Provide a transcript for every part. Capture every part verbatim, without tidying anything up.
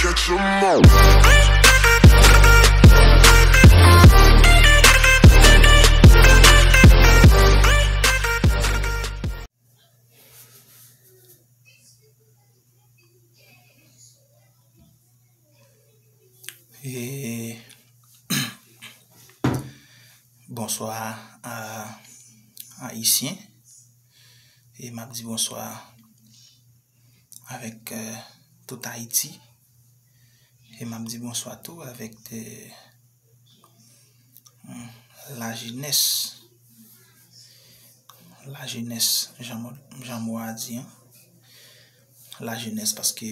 Make some more. E, bonswa a Ayisyen. E m ap di bonswa avèk, euh, tout Ayiti. E m ap di bonswa tou avèk, euh, hmm, lajenès. Lajenès, jan mo, jan mo a di an. Lajenès paske,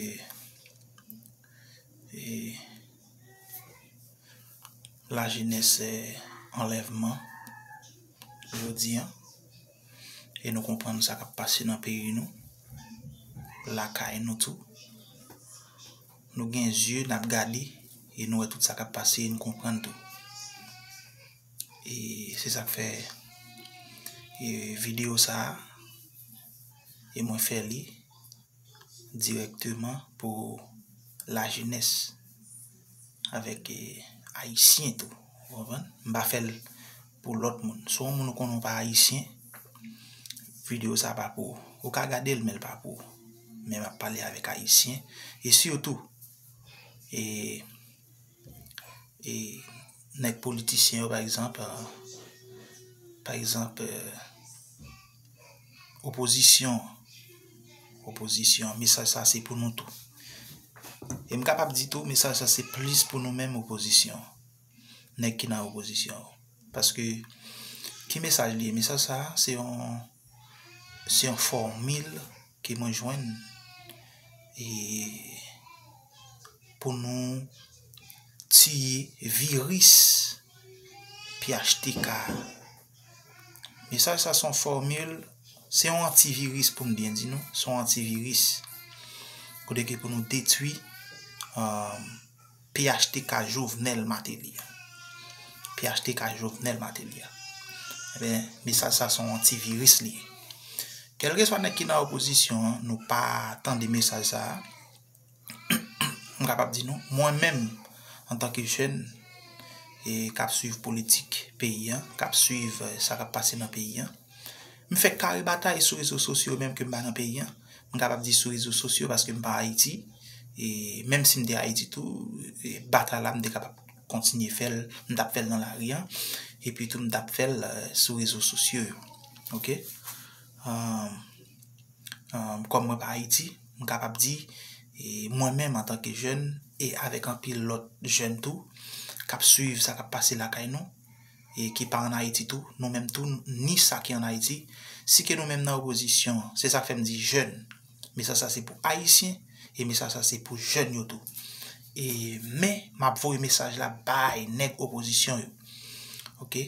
e, lajenès, e, anlèvman jodi an. E nou konprann sa k ap pase nan peyi nou, lakay nou tou. Nou gen zye, n ap gade, e nou wè tout sa k ap pase, e nou konprann tou. E se sa k fè, e, videyo sa a, e mwen fè li dirèkteman pou lajenès avèk, e, Ayisyen tou. Ou konprann? M pa fè l pou lòt moun. Si w yon moun ou konnen w pa Ayisyen, videyo sa a pa pou ou. Ou ka gade l, men l pa pou ou. Men m ap pale avèk Ayisyen. E sitou, e, e nèg politisyen yo, pa egzanp, euh, pa egzanp, euh, opozisyon, opozisyon, mesaj sa se pou nou tou. E m kapab di tou, mesaj sa se plis pou nou menm opozisyon, nèg ki nan opozisyon yo. Paske, ki mesaj li ye? Mesaj sa se yon, se yon fòmil ke mwen jwenn, e, pou nou tiye viris P H T K a. Mesaj sa se yon fòmil, se yon antiviris pou m byen di nou, se yon antiviris. Kote ke pou nou detwi, um, P H T K Jovenel Martelly a. P H T K Jovenel Martelly a. Ebyen, mesaj sa se yon antiviris li ye. Kèlkeswa nèg ki nan opozisyon an, nou pa tande mesaj sa a. M kapab di nou, mwen menm, antanke jèn, e k ap swiv politik peyi an, k ap swiv, e, sa k ap pase nan peyi an, m fèk kare batay sou rezo sosyo menm ke m pa nan peyi an. M kapab di sou rezo sosyo paske m pa Ayiti. E menm si m te Ayiti tou, e batay la m te kapab kontinye fè l, m t ap fè l nan lari an. Epi tou m t ap fè l, e, sou rezo sosyo yo. Oke? Ahn, ahn, kòm mwen pa Ayiti, m kapab di, e, mwen menm antanke jèn, e avèk anpil lòt jèn tou, k ap swiv sa k ap pase lakay nou, e ki pa ann Ayiti tou, nou menm tou, ni sa ki ann Ayiti, si ke nou menm nan opozisyon an, se sa k fè m di jèn, mesaj sa se pou Ayisyen, e mesaj sa se pou jèn yo tou. E, men, m ap voye mesaj la bay nèg opozisyon yo. Oke?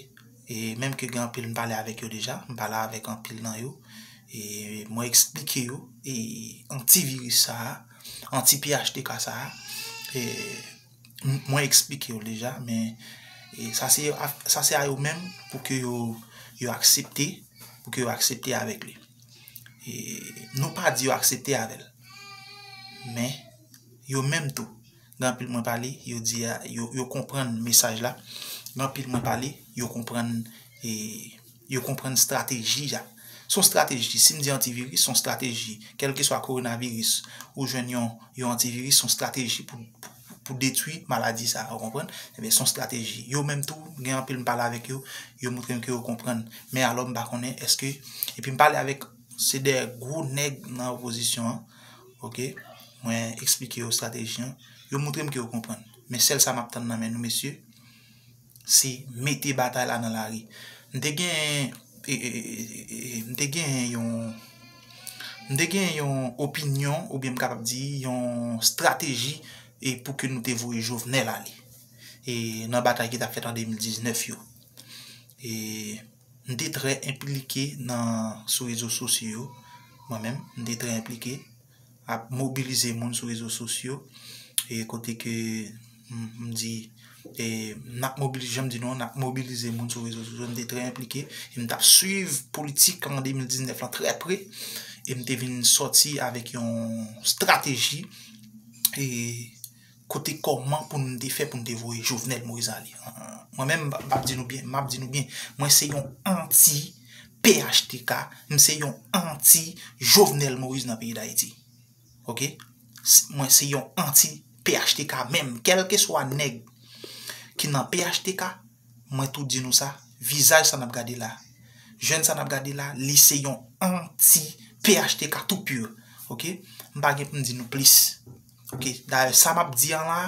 E menm ke gen anpil m pale avèk yo deja, m pale avèk anpil nan yo, e mwen eksplike yo, e antiviris sa a, anti P H T K sa a, e m-, mwen eksplike yo deja, men, e sa se, sa se a yo menm pou ke yo, yo aksepte, pou ke yo aksepte avèk li. E nou pa di yo aksepte avè l. Men, yo menm tou, gen anpil mwen pale, yo di a, yo, yo konprann mesaj la. Gen anpil mwen pale, yo konprann, e, yo konprann estrateji a. Se yon estrateji, si m di antiviris, se yon estrateji. Kèlkeswa kowonaviris, ou jwenn yon, yon antiviris, se yon estrateji pou, pou, pou detwi maladi sa a, ou konprann? Ebyen, se yon estrateji. Yo menm tou, gen anpil m pale avèk yo, yo montre m ke yo konprann. Men alò, m pa konnen, èske, epi m pale avèk, se de gwo nèg nan opozisyon an, oke? Mwen eksplike yo estrateji an. Yo montre m ke yo konprann. Men sèl sa m ap tann nan men nou, mesye, se mete batay la nan lari. M te gen, e, e, e, e, e, m te gen yon, m te gen yon opinyon, oubyen m kapab di, yon estrateji, e pou ke nou te voye Jovenel ale. E nan batay ki t ap fèt an de mil diznèf yo. E m te trè enplike nan, sou rezo sosyo yo. Mwen menm, m te trè enplike ap mobilize moun sou rezo sosyo, e kote ke m, m di, e n ap mobilize, jan m di nou an, n ap mobilize moun sou rezo sosyo, m te trè enplike, e m t ap swiv politik an de mil diznèf lan trè pre, e m te vin sòti avèk yon estrateji, e Kote kòman pou n te fè pou n te voye Jovenel Moïse ale. Mwen menm, m p ap di nou byen, m ap di nou byen. Mwen se yon anti P H T K, m se yon anti Jovenel Moïse nan peyi Dayiti. Oke? S- Mwen se yon anti P H T K menm. Kèlkeswa nèg ki nan P H T K, mwen tou di nou sa, vizaj sa n ap gade la, jèn sa n ap gade la, li se yon anti P H T K tou pur. Oke? M pa gen pou m di nou plis. Oke? Dayè, sa m ap di an la,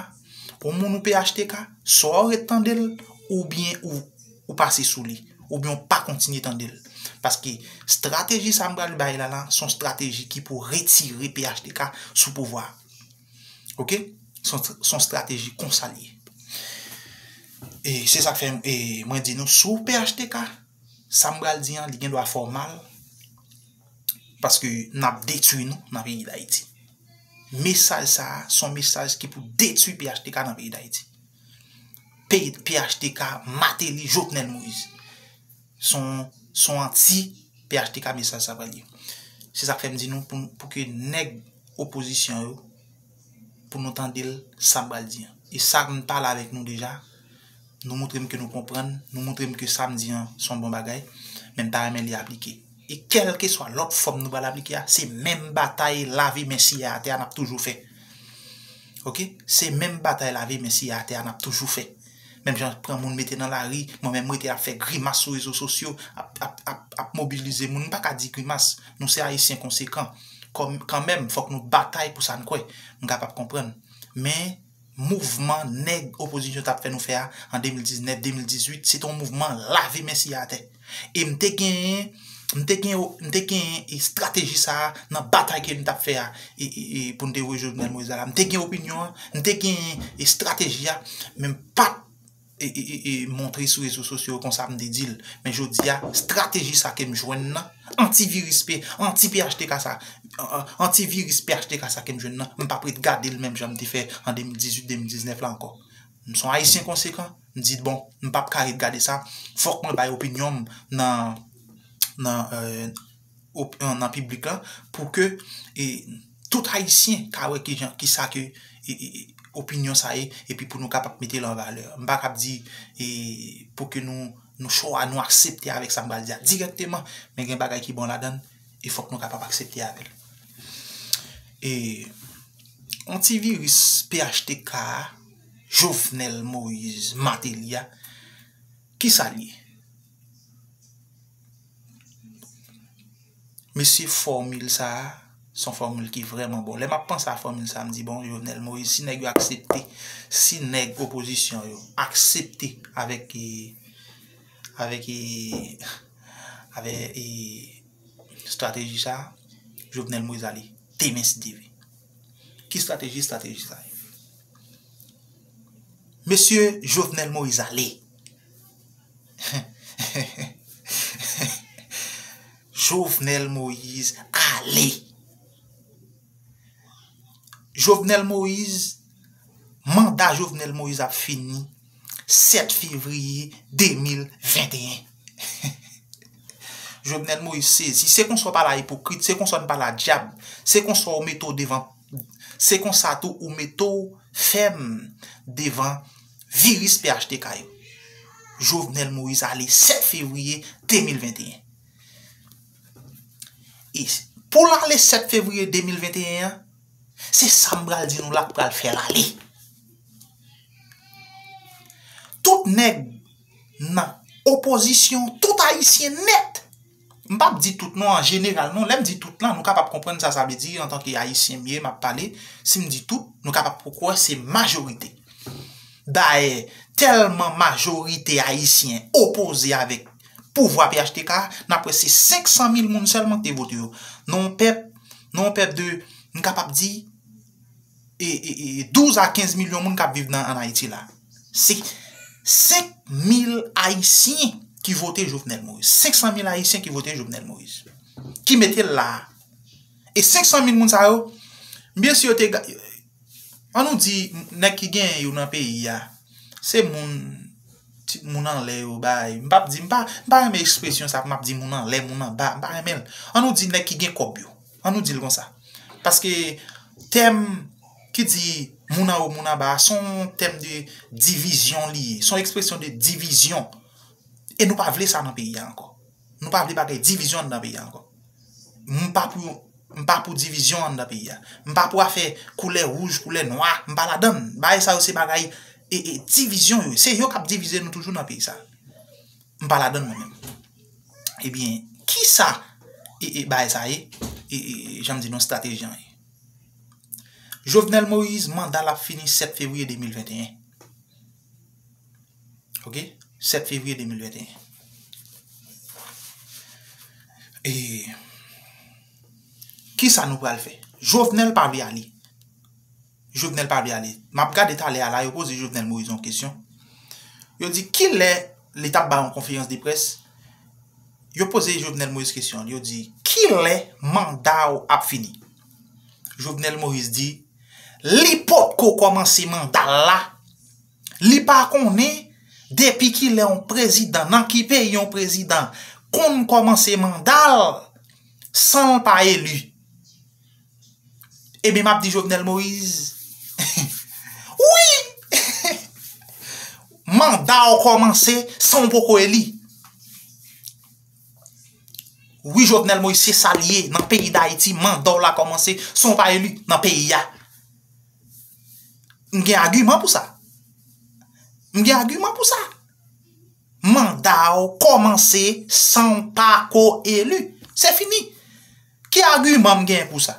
yon moun ou P H T K, swa w ret tande l, oubyen ou, ou pase sou li, oubyen w pa kontinye tande l. Paske estrateji sa m pral bay la la, se yon estrateji ki pou retire P H T K sou pouvwa. Oke? Se yon, se yon estrateji konsa l ye. E se sa k fè e, mwen di nou, si w P H T K, sa m pral di an, li gen dwa fè w mal, paske n ap detwi nou nan peyi Dayiti. Mesaj sa a, se yon mesaj ki pou detwi P H T K nan peyi Dayiti. P- P H T K, Martelly, Jovenel Moïse. Se yon, se yon anti P H T K mesaj sa pral ye. Se sa k fè m di nou pou, pou ke nèg opozisyon yo, pou nou tande l, sa m pral di an. E sa m pale avèk nou deja, nou montre m ke nou konprann, nou montre m ke sa m di an se yon bon bagay, men m ta renmen li aplike. E kèlkeswa lòt fòm nou pral aplike a, se menm batay lave men siye atè a n ap toujou fè. Oke? Se menm batay lave men siye atè a n ap toujou fè. Menm jan pran moun mete nan lari, mwen menm rete ap fè grimas sou rezo sosyo, ap, ap, ap, ap mobilize moun. M pa ka di grimas, nou se Ayisyen konsekan. Kòm, kanmenm, fòk nou batay pou sa n kwè. M kapab konprann. Men, mouvman nèg opozisyon t ap fè nou fè a an de mil diznèf, de mil dizuit, se te yon mouvman lave men siye atè. E m te genyen, m te genyen, m te genyen estrateji sa a nan batay ke m t ap fè a, e, e, e, pou n te voye Jovenel Moïse la. M te gen opinyon an, m te gen estrateji a, men m pa t e, e, e, e, montre sou rezo sosyo yo konsa m te di l. Men jodi a, estrateji sa ke m jwenn nan, antiviris P, anti P H T K sa, an- an- antiviris P H T K sa ke m jwenn nan, m p ap ret gade l menm jan m te fè an de mil dizuit, de mil diznèf la ankò. M se yon Ayisyen konsekan, m di, bon, m p ap ka ret gade sa, fòk mwen bay opinyon m nan, nan, euh, op- nan piblik la, pou ke e, tout Ayisyen ka wè kijan, kisa ke e, e, e, opinyon sa ye, epi pou nou kapab mete l an valè. M pa kab di e, pou ke nou, nou chwa, nou aksepte avèk sa m pral di a dirèkteman, men gen bagay ki bon ladan l, e fòk nou kapab aksepte avè l. E, antiviris P H T K a, Jovenel Moïse Martelly a, kisa l ye? Mesye, fòmil sa a, se yon fòmil ki vrèman bon. Lè m ap panse a fòmil sa a, m di, bon, Jovenel Moïse, si nèg yo aksepte, si nèg opozisyon yo aksepte avèk, e, avèk, e, avèk, e, estrateji sa a, Jovenel Moïse ale demen si Dye vle. Ki estrateji, estrateji sa a ye? Mesye, Jovenel Moïse ale. Jovenel Moïse ale. Jovenel Moïse, manda Jovenel Moïse ap fini sèt fevriye de mil venteyen. Jovenel Moïse sezi. Se konsa w pale a ipokrit, se konsa w pale a dyab, se konsa w mete w devan, se konsa tou ou mete w fèm devan viris P H T K yo. Jovenel Moïse ale sèt fevriye de mil venteyen. E pou l ale sèt fevriye de mil venteyen an, se sa m pral di nou la k pral fè l ale. Tout nèg nan opozisyon, tout Ayisyen nèt, m p ap di tout non, an jeneral non, lè m di tout lan, nou kapab konprann sa sa vle di antanke Ayisyen m ye, m ap pale, si m di tout, nou kapab kwè se majorite. Dayè, tèlman majorite Ayisyen opoze avèk pouvwa P H T K, n ap wè se senk san mil moun sèlman ki te vote yo. Nan yon pèp, nan yon pèp de, m kapab di, e, e, e, douz a kenz milyon moun k ap viv nan, ann Ayiti la. Se senk mil Ayisyen ki vote Jovenel Moïse. Senk san mil Ayisyen ki vote Jovenel Moïse. Ki mete l la a. E senk san mil moun sa yo, byen si yo te ga- An nou di, nèg ki genyen yo nan peyi a, se moun, ti- moun anlè yo bay. M p ap di, m pa, m pa renmen ekspresyon sa, m ap di moun anlè, moun anba, m pa renmen l. An nou di nèg ki gen kòb yo. An nou di l konsa. Paske tèm ki di moun anwo, moun anba, se yon tèm de divizyon li ye. Se yon ekspresyon de divizyon. E nou pa vle sa nan peyi a ankò. Nou pa vle bagay divizyon anndan peyi a ankò. M pa pou, m pa pou divizyon anndan peyi a. M pa pou afè koulè wouj, koulè nwa, m pa ladann. Bagay sa yo se bagay e, e, divizyon yo. Se yo k ap divize nou toujou nan peyi sa. M pa ladann mwen menm. Ebyen, kisa e, e, bagay sa ye? E, e, jan m di nou, estrateji an ye. Jovenel Moïse, manda l ap fini sèt fevriye de mil venteyen. Ok? Sèt fevriye de mil venteyen. E kisa nou pral fè? Jovenel pa vle ale. Jovenel pa vle ale. M ap gade talè a la, yo poze Jovenel Moïse yon kesyon. Yo di, kilè li t ap bay yon konferans de près? Yo poze Jovenel Moïse kesyon. Yo di, kilè manda w ap fini? Jovenel Moïse di, li potko kòmanse manda l la. Li pa konnen depi kilè yon prezidan, nan ki peyi yon prezidan konn kòmanse manda l san l pa eli. Ebyen, m ap di Jovenel Moïse, wi! Manda w kòmanse san w poko eli. Wi, Jovenel Moïse, se sa l ye. Nan peyi Dayiti, manda w la kòmanse san w pa eli nan peyi a. M gen agiman pou sa. M gen agiman pou sa. Manda w kòmanse san w pa ko eli. Se fini. Ki agiman m gen pou sa?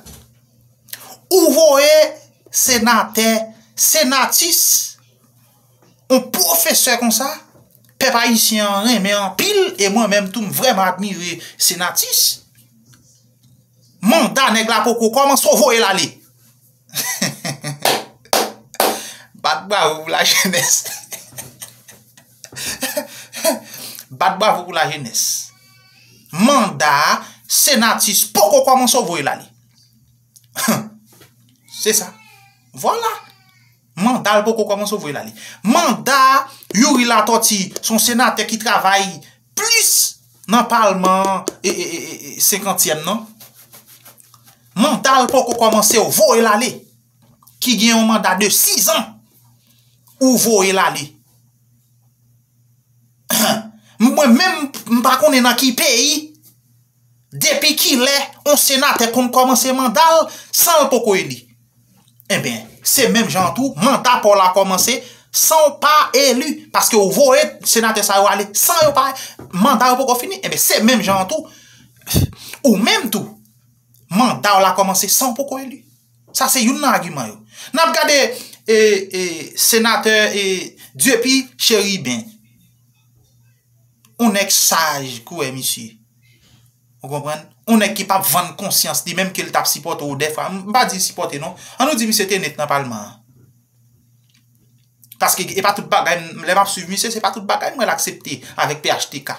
Ou voye senatè, senatis, yon pwofesè konsa, pèp ayisyen an renmen anpil, e mwen menm tou m vrèman admire senatis. Manda nèg la poko kòmanse, w voye l ale. Bat bravo pou lajenès. Bat bravo pou lajenès. Manda senatis poko kòmanse, w voye l ale. Se sa. Vwala. Manda l poko kòmanse, w voye l ale. Manda Youri Latortue, se yon senatè ki travay plis nan palman an, e, e, e, e, e, senkantyèm nan. Manda l poko kòmanse, w voye l ale. Ki gen yon manda de sizan, ou voye l ale. Mwen menm, m pa konnen nan ki peyi, depi kilè yon senatè konn kòmanse manda l san l poko eli. Enben, se menm jan an tou, manda pa w la kòmanse san w pa eli. Paske w voye senatè sa yo ale san yo pa, manda yo poko fini. Enben, se menm jan an tou, ou menm tou, manda w la kòmanse san w poko eli. Sa se youn nan agiman yo. N ap gade, e, e, senatè, e, Dieupi Chérubin. Yon nèg saj, kouwè misye. Ou konprann? Yon nèg ki p ap vann konsyans li, menm ke l t ap sipòte w dèfwa. M pa di sipòte non. An nou di misye te nèt nan palman an. Paske e pa tout bagay, lè m ap swiv misye, se pa tout bagay m wè l aksepte avèk P H T K.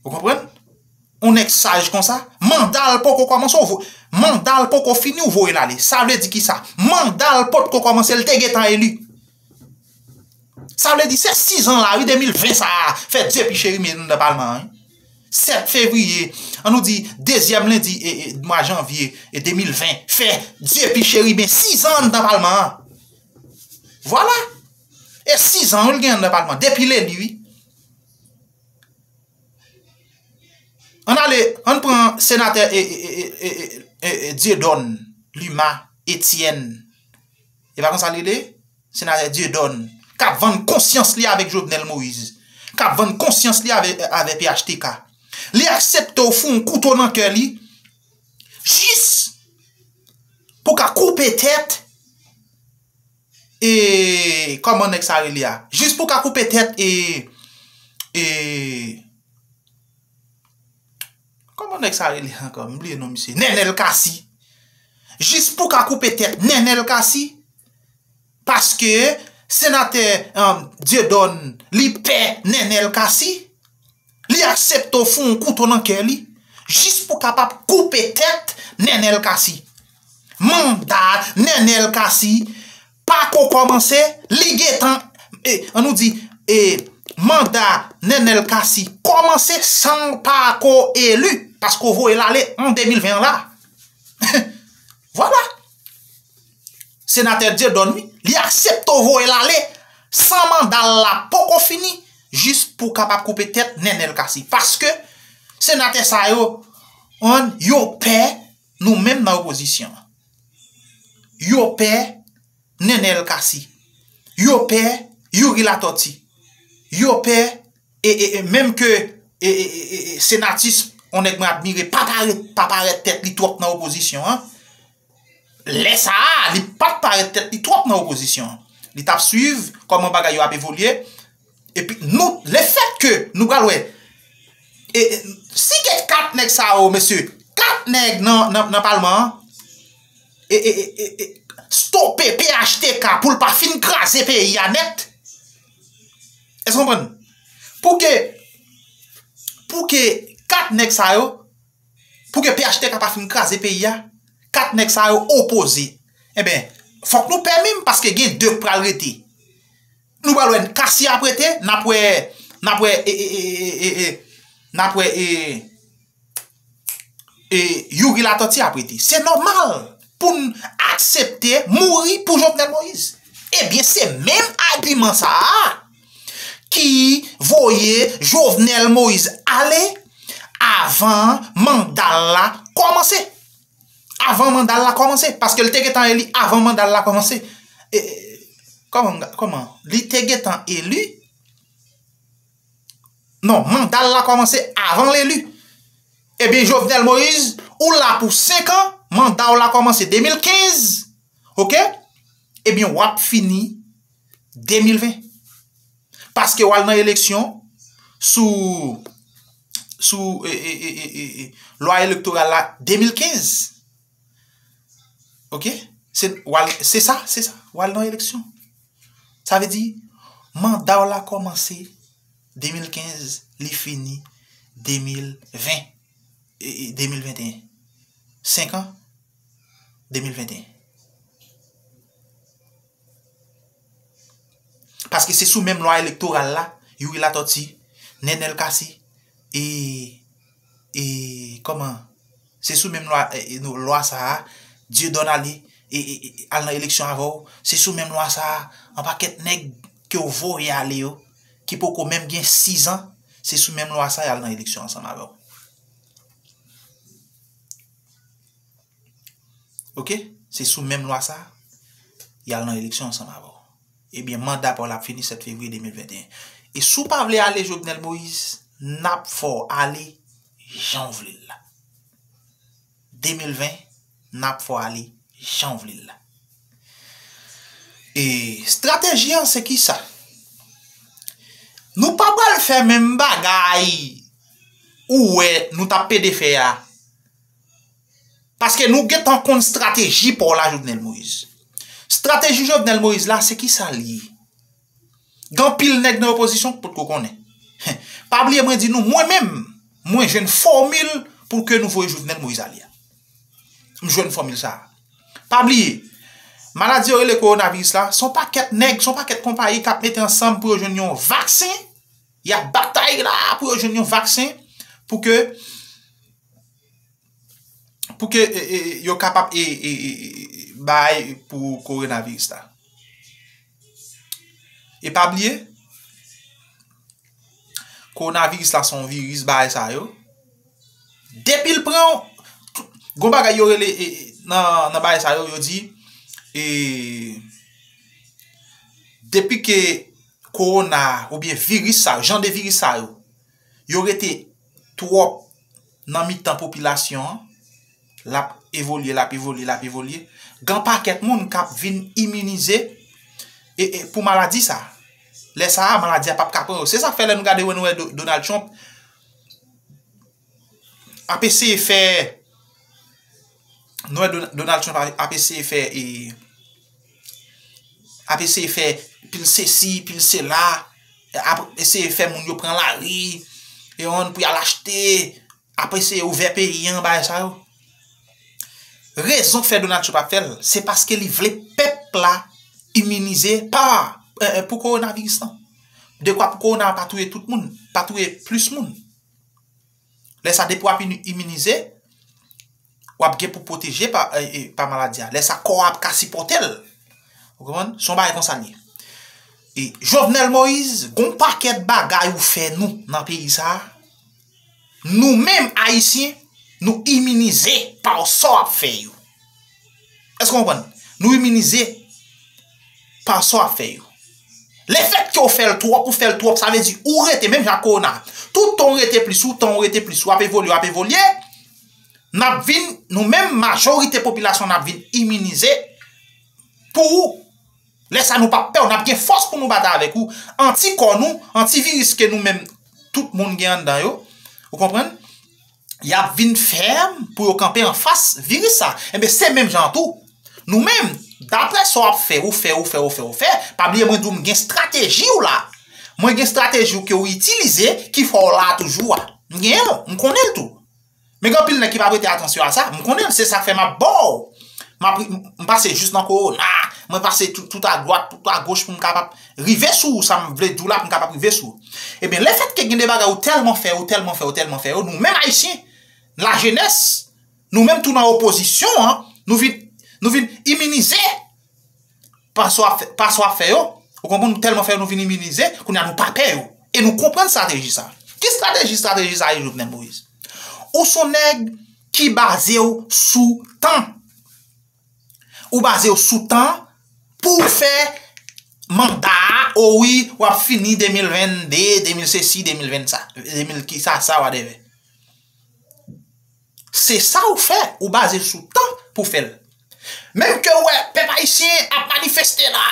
Ou konprann? Yon nèg saj konsa, manda l poko kòmanse, w vo-, manda l poko fini, w voye l ale. Sa vle di kisa? Manda l potko kòmanse, l te gentan eli. Sa vle di se sizan la, wi, de mil ven sa a, fè Dieupi Chérubin anndan palman an, wi. Sèt fevriye, an nou di dezyèm lendi, e, e, mwa janvye, e, de mil ven, fè Dieupi Chérubin sizan anndan palman an. Vwala. E sizan, wi, l gen anndan palman, depi l eli, wi. Ann ale, ann pran senatè, e, e, Dieudonne Luma Etienne. E pa konsa li rele? Senatè Dieudonne, k ap vann konsyans li avèk Jovenel Moïse, k ap vann konsyans li avè, avè P H T K. Li aksepte w fout yon kouto nan kè li, jis pou ka koupe tèt, e, kòman nèg sa rele a? Jis pou ka koupe tèt, e, e, kòman nèg sa rele ankò? M bliye non misye. Nenel Cassy. Jis pou ka koupe tèt Nenel Cassy. Paske senatè, um, Dieudonne, li pè Nenel Cassy. Li aksepte w fout yon kouto nan kè li. Jis pou kapab koupe tèt Nenel Cassy. Manda Nenel Cassy pako kòmanse, li gentan, e, an nou di, e, manda Nenel Cassy kòmanse san l pako eli, paske w voye l ale an de mil ven an la. Vwala. Senatè Dieudonne, wi, li aksepte w voye l ale san manda l la poko fini, jis pou w kapab koupe tèt Nenel Cassy. Paske senatè sa yo, an, yo pè nou menm nan opozisyon an. Yo pè Nenel Cassy. Yo pè Youri Latortue. Yo pè, e, e, e, menm ke, e, e, e, e, e, Senatus, yon nèg mwen admire, pa parèt, pa parèt tèt li twòp nan opozisyon an. Lè sa a, li pa t parèt tèt li twòp nan opozisyon an. Li t ap swiv kòman bagay yo ap evolye. Epi nou, lefètke nou pral wè, e, e, si gen kat nèg sa yo, mesye, kat nèg nan, nan, nan palman an, e, e, e, e, e, stope P H T K pou l pa fin kraze peyi a nèt. Èske w konprann? Pou ke, pou ke kat nèg sa yo, pou ke P H T K pa fin kraze peyi a, kat nèg sa yo opoze. Enben, fòk nou pè menm, paske gen de k pral rete. Nou pral wè Cassy ap rete, n ap wè, n ap wè, e, e, e, e, e, e, n ap wè, e, e, Youri Latortue ap rete. Se nòmal pou n aksepte mouri pou Jovenel Moïse. Ebyen, se menm agiman sa a ki voye Jovenel Moïse ale avan manda l la kòmanse. Avan manda l la kòmanse. Paske l te gentan eli avan manda l la kòmanse. E, e, kòman, kòman? Li te gentan eli? Non, manda l la kòmanse avan l eli. Ebyen, Jovenel Moïse, ou la pou senk an, manda w la kòmanse de mil kenz, oke? Ebyen, w ap fini de mil ven. Paske w al nan eleksyon sou, sou, e, e, lwa elektoral la de mil kenz. Oke? Se, w al, se sa, se sa. W al nan eleksyon. Sa vle di, manda w la kòmanse de mil kenz, li fini de mil ven. E, e, de mil venteyen. Senk an, de mil venteyen. Paske se sou menm lwa elektoral la, Youri Latortue, Nenel Cassy, e, e, kòman? Se sou menm lwa, e, e, lwa sa a, Dieudonne ale, e, e, e, al nan eleksyon avè w. Se sou menm lwa sa a, yon pakèt nèg ke w voye ale yo, ki poko menm gen sizan, se sou menm lwa sa a y al nan eleksyon ansanm avè w. Oke? Se sou menm lwa sa a, y al nan eleksyon ansanm avè w. Ebyen, manda pa w la ap fini sèt fevriye de mil venteyen. E si w pa vle ale Jovenel Moïse, n ap fè w ale jan w vle l la. De mil ven, n ap fè w ale jan w vle l la. E estrateji an se kisa? Nou pa pral fè menm bagay ou wè nou t ap pede fè a. Paske nou gentan konn estrateji pa w la, Jovenel Moïse. Estrateji Jovenel Moïse la, se kisa l ye? Gen anpil nèg nan opozisyon k potko konnen. Pa bliye mwen di nou, mwen menm, mwen jwenn fòmil pou ke nou voye Jovenel Moïse ale a. M jwenn fòmil sa a. Pa bliye, maladi yo rele kowonaviris la, se yon pakèt nèg, se yon pakèt konpayi k ap mete ansanm pou yo jwenn yon vaksen. Y ap batay la pou yo jwenn yon vaksen pou ke pou ke, e, e, yo kapab, e, e, e, e, bay pou kowonaviris la. E pa bliye, kowonaviris la se yon viris, bagay sa yo. Depi l pran w, gon bagay yo rele, e, e, nan, nan bagay sa yo, yo di, e, depi ke kowona oubyen viris sa yo, jan de viris sa yo, yo rete twòp nan mitan popilasyon an, l ap evolye, l ap evolye, l ap evolye. Gen pakèt moun k ap vin iminize, e, e, pou maladi sa. Lè sa a, maladi a p ap ka pran yo. Se sa k fè lè nou gade wè nou wè Do-, Donald Trump ap eseye fè, nou wè Don-, Donald Trump ap, ap eseye fè, e, ap eseye fè pil sesi, pil sela, ap eseye fè moun yo pran lari, e yon pou y al achte, ap eseye ouvè peyi an, bagay sa yo. Rezon k fè Donald Trump ap fè l, se paske li vle pèp la iminize pa, e, e, pou kowonaviris lan. Dekwa pou kowona pa touye tout moun, pa touye plis moun. Lè sa, depi w ap ini-, iminize, w ap gen pou pwoteje pa, e, e, pa maladi a. Lè sa, kò a ap ka sipòte l. Ou konprann? Se yon bagay konsa l ye. E Jovenel Moïse, gon pakèt bagay ou fè nou nan peyi sa a. Nou menm Ayisyen, nou iminize pa sa w ap fè yo. Èske w konprann? Nou iminize pa sa w ap fè yo. Lefètke w fè l twòp, ou fè l twòp, sa vle di ou rete menm jan ak kowona. Toutan w rete plis ou, tan w rete plis ou, ap evolye, w ap evolye, n ap vin, nou menm majorite popilasyon, n ap vin iminize pou ou. Lè sa nou p ap pè w, n ap gen fòs pou nou batay avèk ou. Antikò nou, antiviris ke nou menm, tout moun gen anndan yo, ou konprann? Y ap vin fèm pou yo kanpe anfas viris sa. Enben, se menm jan tou. Nou menm, daprè sa w ap fè, ou fè, ou fè, ou fè, ou fè, pa bliye mwen di w m gen estrateji w la. Mwen gen estrateji w ke w itilize ki fè w la toujou a. M genyen l, m konnen l tou. Men gen anpil nèg ki pa prete atansyon a sa. M konnen l, se sa k fè m ap ba w. M ap, m pase jis nan kowona, mwen pase tout, tout adwat, tout agoch pou m kapab rive sou ou, sa m vle di w la, pou m kapab rive sou ou. Ebyen, lefètke gen de bagay ou tèlman fè, ou tèlman fè, ou tèlman fè yo, nou menm Ayisyen, lajenès, nou menm tou nan opozisyon an, nou vin, nou vin iminize pa sa w ap fè, pa sa w ap fè yo. Ou konprann, nou tèlman fè yo, nou vin iminize, kounye a nou pa pè yo. E nou konprann estrateji sa. Ki estrateji, estrateji sa ye, Jovenel Moïse? Ou se yon nèg ki baze w sou tan. Ou baze w sou tan pou w fè manda a, o wi, w ap fini de mil venn de, de mil sesi, de mil venn sa, de mil kisa sa, whatever. Se sa ou fè, ou baze sou tan pou fè l. Menm ke w wè pèp ayisyen ap manifeste la,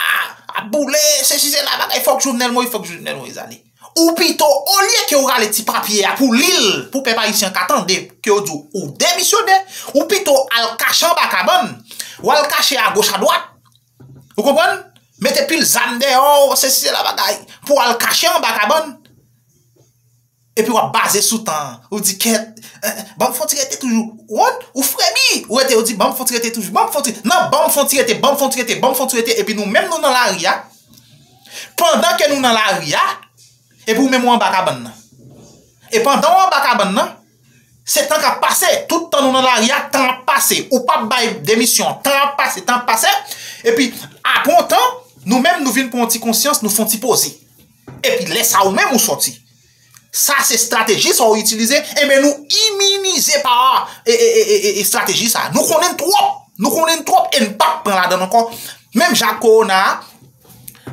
ap boule, sesi sela, bagay, fòk Jovenel Moïse, fòk Jovenel Moïse ale. Ou pito, olye ke w rale ti papye a pou li l, pou pèp ayisyen ka tande, ke w di w demisyone, ou pito al kache anba kabann, w al kache agoch adwat. Ou konprann? Mete pil zam dèyè w, sesi sela, bagay, pou w al kache anba kabann. Epi w ap baze sou tan an. Ou di, kèt, eh, ban m fon ti rete toujou. Ou, ou fremi, ou rete, ou di, ban m fon ti rete toujou. Ban m fon ti, nan ban m fon ti rete, ban m fon ti rete, ban m fon ti rete. Epi nou menm nou nan lari a. Pandan ke nou nan lari a, epi ou menm ou anba kabann nan. E pandan w anba kabann nan, se tan k ap pase. Tout tan nou nan lari a, tan ap pase. Ou p ap bay demisyon. Tan ap pase, tan ap pase. Epi, apre yon tan, nou menm nou vin pran yon ti konsyans, nou fè yon ti poze. Epi lè sa ou menm ou sòti. Sa se estrateji sa ou itilize, enben nou iminize pa e, e, e, e, e estrateji sa. Nou konnen n twòp, nou konnen n twòp e n p ap pran ladan l ankò. Menm jan ak kowona a,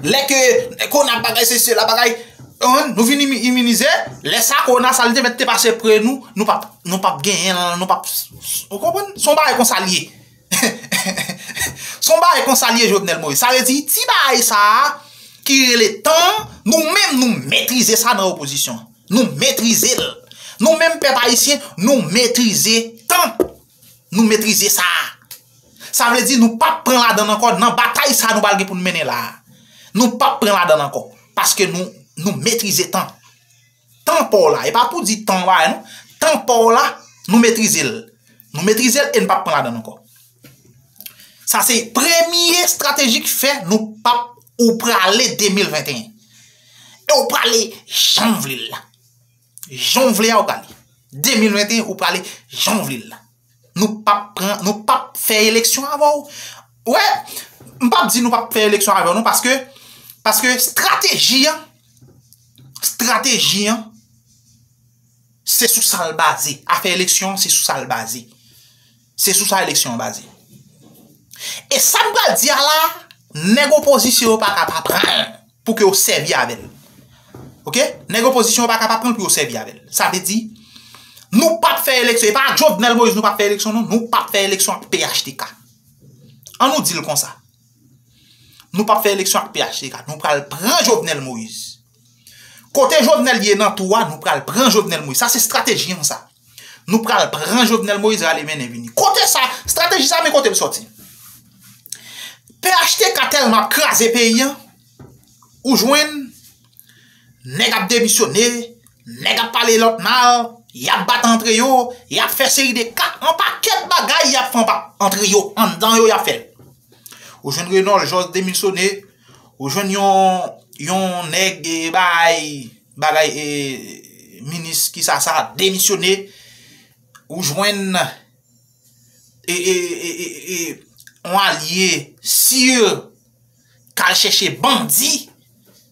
lè ke kowona bagay se sela bagay, nou vin imi- iminize, lè sa kowona sa li te mèt te pase pre nou, nou p ap, nou p ap genyen l, nou p ap, ou konprann? Se yon bagay konsa l ye. Se yon bagay konsa l ye, Jovenel Moïse. Sa vle di, ti bagay sa a ki rele tan, nou menm nou metrize sa nan opozisyon. Nou metrize l. Nou menm pèp ayisyen, nou metrize tan. Nou metrize sa. Sa vle di nou p ap pran ladan l ankò nan batay sa nou pral gen pou n mennen la. Nou p ap pran ladan l ankò. Paske nou, nou metrize tan. Tan pa w la. E pa pou di tan bagay non. Tan pa w la, nou metrize l. Nou metrize l e n p ap pran ladan l ankò. Sa se premye estrateji k fè nou p ap, ou prale de mil venteyen. E ou prale jan w vle l la. Jan w vle a ou prale. De mil venteyen ou prale jan w vle l la. Nou p ap pran, nou p ap fè eleksyon avè w. Wè, m p ap di nou p ap fè eleksyon avè w non, paske, paske estrateji an, estrateji an, se sou sa l baze. Afè eleksyon an, se sou sa l baze. Se sou sa eleksyon an baze. E sa m pral di a la, nèg opozisyon yo pa ka pa pran l pou ke yo sèvi avè l. Oke? Nèg opozisyon yo pa ka pa pran l pou yo sèvi avè l. Sa vle di, nou p ap fè eleksyon. E pa ak Jovenel Moïse nou p ap fè eleksyon non. Nou p ap fè eleksyon ak P H T K. An nou di l konsa. Nou p ap fè eleksyon ak P H T K. Nou pral pran Jovenel Moïse. Kote Jovenel ye nan twou a, nou pral pran Jovenel Moïse. Sa se estrateji an sa. Nou pral pran Jovenel Moïse rale mennen vini. Kote sa, estrateji sa, men kote l sòti. P H T K tèlman ap kraze peyi an, ou jwenn nèg ap demisyone, nèg ap pale lòt mal, y ap bat antre yo, y ap fè seri de ka, yon pakèt bagay y ap fè anba, antre yo, anndan yo y ap fè l. Ou jwenn Renold Georges demisyone, ou jwenn yon, yon nèg, e, bay, bagay, e, minis ki sa sa demisyone, ou jwenn, e, e, e, e, e, yon alye sir k al chèche bandi,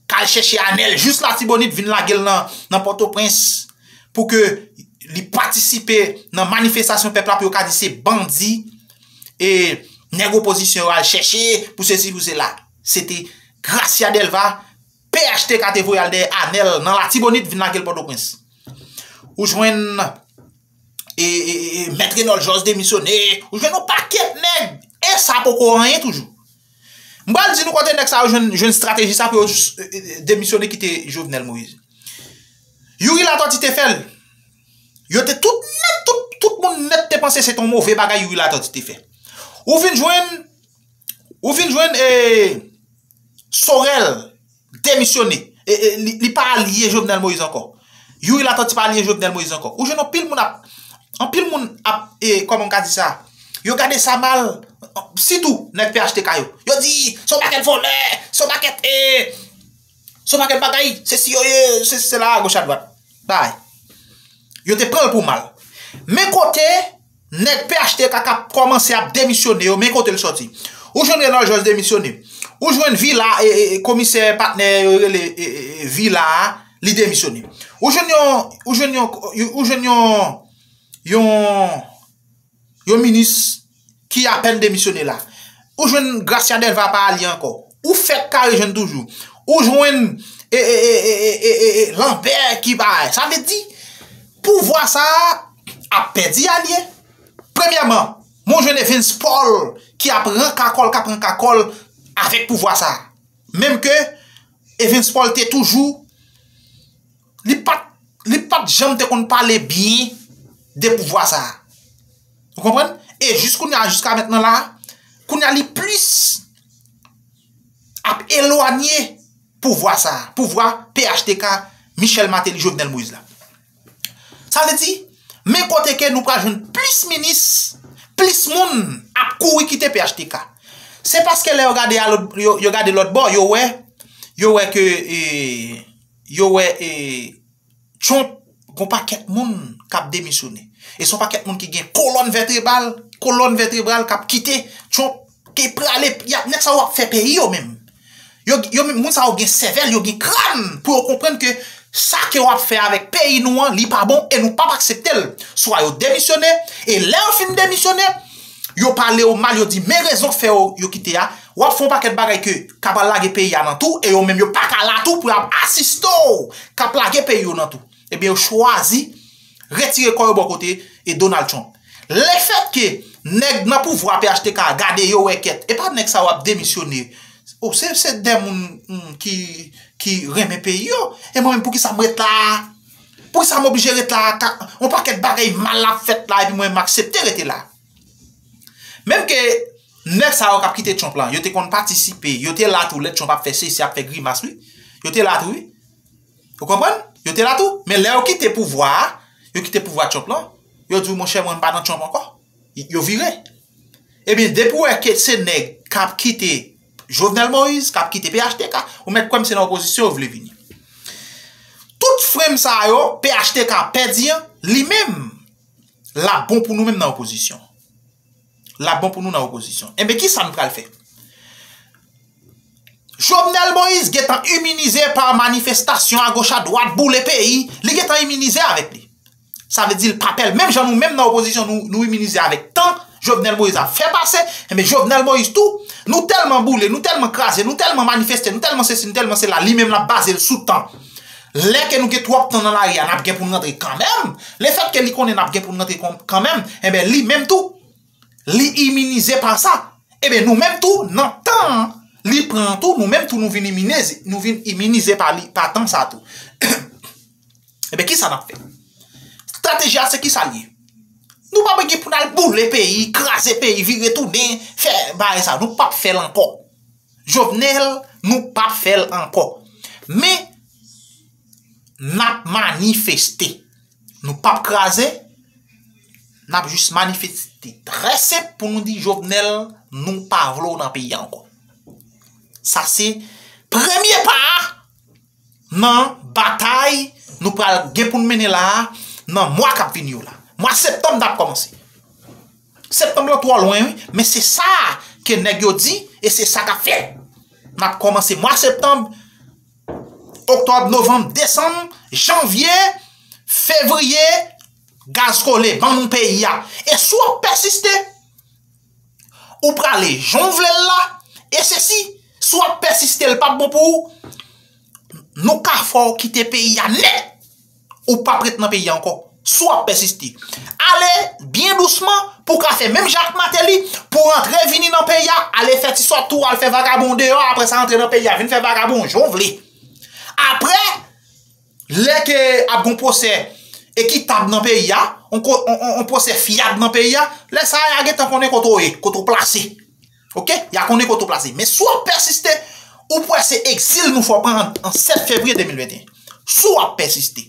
k al chèche Anèl jis Latibonit, vin lage l nan, nan Pòtoprens pou ke li patisipe nan manifestasyon pèp la, pou yo ka di se bandi e nèg opozisyon yo al chèche pou sesi, pou sela. Se te Gracia Delva, P H T K te voye al dèyè Anèl nan Latibonit, vin lage l Pòtoprens. Ou jwenn e, e, e, e, Mèt Renold Georges demisyone, ou jwenn yon pakèt nèg, e sa poko anyen toujou. M pral di nou kote nèg sa yo jwenn, jwenn estrateji sa pou yo, e, e, demisyone kite Jovenel Moïse. Youri Latortue te fè l. Yo te tout nèt, tout, tout moun nèt te panse se te yon move bagay Youri Latortue te fè. Ou vin jwenn, ou vin jwenn e, Sorel demisyone. E, e, li, li pa alye Jovenel Moïse ankò. Youri Latortue pa alye Jovenel Moïse ankò. Ou jwenn anpil moun ap, anpil moun ap, e, kòman m ka di sa? Yo gade sa mal, sitou nèg P H T K yo. Yo di, se yon pakèt vòlè, se yon pakèt, e, se yon pakèt bagay, se si yo ye, se, se la, agoch adwat. Bay. Yo te pran l pou mal. Men kote nèg P H T K k ap kòmanse ap demisyone yo, men kote l sòti. Ou jwenn Renold Georges demisyone. Ou jwenn Vila, e, e, e, komisè patnè yo rele, e, e, e, Vila a, li demisyone. Ou jwenn yon, ou jwenn yon, ou jwenn yon, yon, yon minis ki apèn demisyone la. Ou jwenn Gracia Delva pa alye ankò. Ou fèk ka rejwenn toujou. Ou jwenn e, e, e, e, e, e, e, e, Lambert ki pa. Sa vle di, pouvwa sa a ap pèdi alye. Premyèman, men w jwenn Evens Paul ki ap rann kakòl, k ap rann kakòl avèk pouvwa sa a. Menm ke Evens Paul te toujou, li pa t, li pa t janm te konn pale byen de pouvwa sa a. Ou konprann? E jis kounye a, jiska mentnan la, kounye a li plis ap elwanye pouvwa sa a, pouvwa P H T K, Michel Martelly, Jovenel Moïse la. Sa vle di, men kote ke nou pral jwenn plis minis, plis moun ap kouri kite P H T K. Se paske lè yo gade a lòt, yo, yo gade lòt bò, yo wè, yo wè ke, e, yo wè, e, Trump, gon pakèt moun k ap demisyone. E se yon pakèt moun ki gen kolòn vètebral, kolòn vètebral k ap kite Trump, ki prale, y ap, nèg sa yo ap fè peyi yo menm. Yo, yo, moun sa yo gen sèvèl, yo gen kràn pou yo konprann ke sa ke w ap fè avèk peyi nou an, li pa bon e nou p ap aksepte l. Swa yo demisyone, e lè yo fin demisyone, yo pale w mal, yo di men rezon k fè yo, yo kite a. W ap fè yon pakèt bagay ke ka pral lage peyi a nan tou, e yo menm yo pa ka la tou pou y ap asiste w k ap lage peyi yo nan tou. Ebyen, yo chwazi retire kò yo bò kote e Donald Trump. Lefètke nèg nan pouvwa P H T K gade yo wè kèt, e pa nèg sa yo ap demisyone. O, se, se de moun, hmm, ki, ki renmen peyi yo. E mwen menm, poukisa m ret la a? Poukisa m oblije ret la a? Ka, yon pakèt bagay mal ap fèt la, epi mwen, m aksepte rete la. Menm ke nèg sa yo k ap kite Trump lan, yo te konn patisipe, yo te la tou lè Trump ap fè sesi, ap fè grimas, wi. Yo te la tou, wi. Ou konprann? Yo te la tou. Men lè yo kite pouvwa a, yo kite pouvwa Trump lan, yo di w, monchè, mwen m pa nan Trump ankò. Y-, yo vire. Ebyen, depi w wè ke se nèg k ap kite Jovenel Moïse, k ap kite P H T K, ou mèt kwè m se nan opozisyon yo vle vini. Tout frèm sa yo, P H T K pèdi an, li menm, l ap bon pou nou menm nan opozisyon. L ap bon pou nou nan opozisyon. Enben, kisa n pral fè? Jovenel Moïse gentan iminize pa manifestasyon agoch adwat, boule peyi, li gentan iminize avèk li. Sa vle di l pa pè l. Menm jan nou menm nan opozisyon, nou, nou iminize avèk tan Jovenel Moïse ap fè pase, enben, Jovenel Moïse tou, nou tèlman boule, nou tèlman kraze, nou tèlman manifeste, nou tèlman sesi, nou tèlman sela, li menm l ap baze l sou tan. Lè ke nou gen twòp tan nan lari a, n ap gen pou n rantre kanmenm. Lefètke li konnen n ap gen pou n rantre kon-, kanmenm, enben, li menm tou, li iminize pa sa. Ebyen, nou menm tou, nan tan an, li pran tou, nou menm tou, nou vin iminize, nou vin iminize pa li, pa tan sa tou. Ebyen, kisa n ap fè? Estrateji a, se kisa l ye? Nou pa gen pou n al boule peyi, kraze peyi, vire tounen, fè bagay sa. Nou p ap fè l ankò. Jovenel, nou p ap fè l ankò. Men, n ap manifeste. Nou p ap kraze, n ap jis manifeste. Trè senp pou nou di Jovenel, nou pa vle w nan peyi a ankò. Sa se premye pa a nan batay nou pral gen pou n mennen la a, nan mwa k ap vini yo la. Mwa septanm n ap kòmanse. Septanm lan twò lwen, wi, men se sa ke nèg yo di e se sa k ap fèt. N ap kòmanse mwa septanm, oktòb, novanm, desanm, janvye, fevriye, gaz kole, ban nou peyi a. E si w ap pèsiste, ou prale jan w vle l la, e se si, si w ap pèsiste, l p ap bon pou ou, nou ka fè w kite peyi a nèt. Ou p ap ret nan peyi a ankò. Si w ap pèsiste, ale byen dousman pou w ka fè menm jan ak Martelly, pou w rantre vini nan peyi a, ale fè ti sòt tou, al fè vagabon deyò, apre sa rantre nan peyi a, vin fè vagabon jan w vle. Apre, lè ke ap gon pwosè ekitab nan peyi a, on ko- on- on- on pwosè fyab nan peyi a, lè sa a, y a gentan konnen kote w ye, kote w plase. Oke? Y a konnen kote w plase. Men si w ap pèsiste, ou p wè se egzil nou fè w pran an, an sèt fevriye de mil venteyen. Si w ap pèsiste,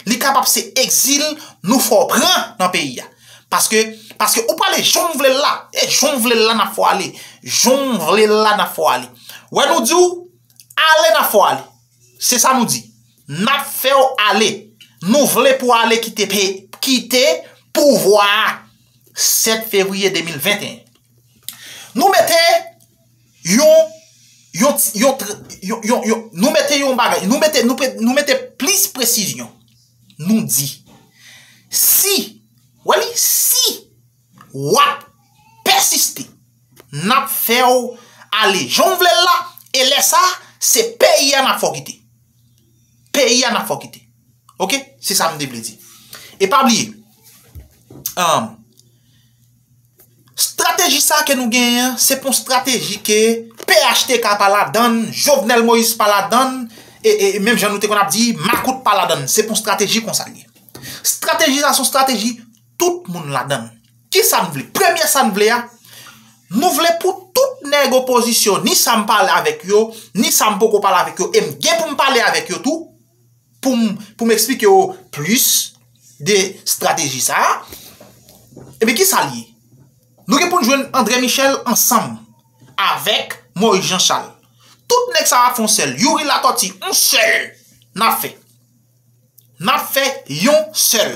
li kapab se egzil nou fè w pran nan peyi a. Paske, paske ou prale jan w vle l la, e jan w vle l la n ap fè w ale. Jan w vle l la n ap fè w ale. Wè nou di w, ale n ap fè w ale. Se sa nou di. N ap fè w ale. Nou vle pou w ale kite pe- kite pouvwa a sèt fevriye de mil venteyen. Nou mete yon, yon, ti- yon, tr- yon, yon, yon, nou mete yon bagay, nou mete, nou, pe- nou mete plis presizyon. Nou di, si, wè li, si w ap pèsiste, n ap fè w ale jan w vle l la, e lè sa a, se peyi a n ap fè w kite. Peyi a n ap fè w kite. Oke? Se sa m te vle di. E pa bliye, um, estrateji sa a ke nou genyen an, se pa yon estrateji ke P H T K pa ladann, Jovenel Moïse pa ladann, e, e, e menm jan nou te konn ap di, makout pa ladann. Se pa yon estrateji konsa l ye. Estrateji sa a se yon estrateji tout moun ladann. Ki sa n vle? Premye sa n vle a, nou vle pou tout nèg opozisyon, ni sa m pale avèk yo, ni sa m poko pale avèk yo, e m gen pou m pale avèk yo tou, pou m, pou m eksplike yo plis de estrateji sa a. Ebyen, ki sa l ye? Nou gen pou n jwenn André Michel ansanm avèk Moïse Jean Charles. Tout nèg sa a ap fè yon sèl. Youri Latortue, yon sèl n ap fè. N ap fè yon sèl.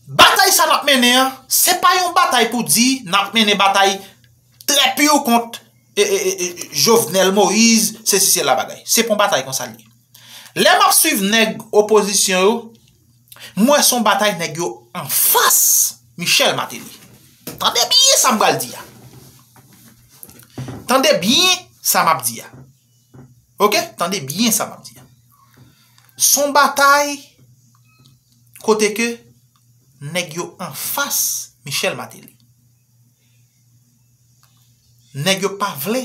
Batay sa n ap mennen an, se pa yon batay pou di n ap mennen batay trè pur kont, e, e, e, e, Jovenel Moïse, sesi sela bagay. Se pa yon batay konsa l ye. Lè m ap swiv nèg opozisyon yo, m wè se yon batay nèg yo anfas Michel Martelly. Tande byen sa m pral di a. Tande byen sa m ap di a. Oke? Tande byen sa m ap di a. Se yon batay kote ke nèg yo anfas Michel Martelly. Nèg yo pa vle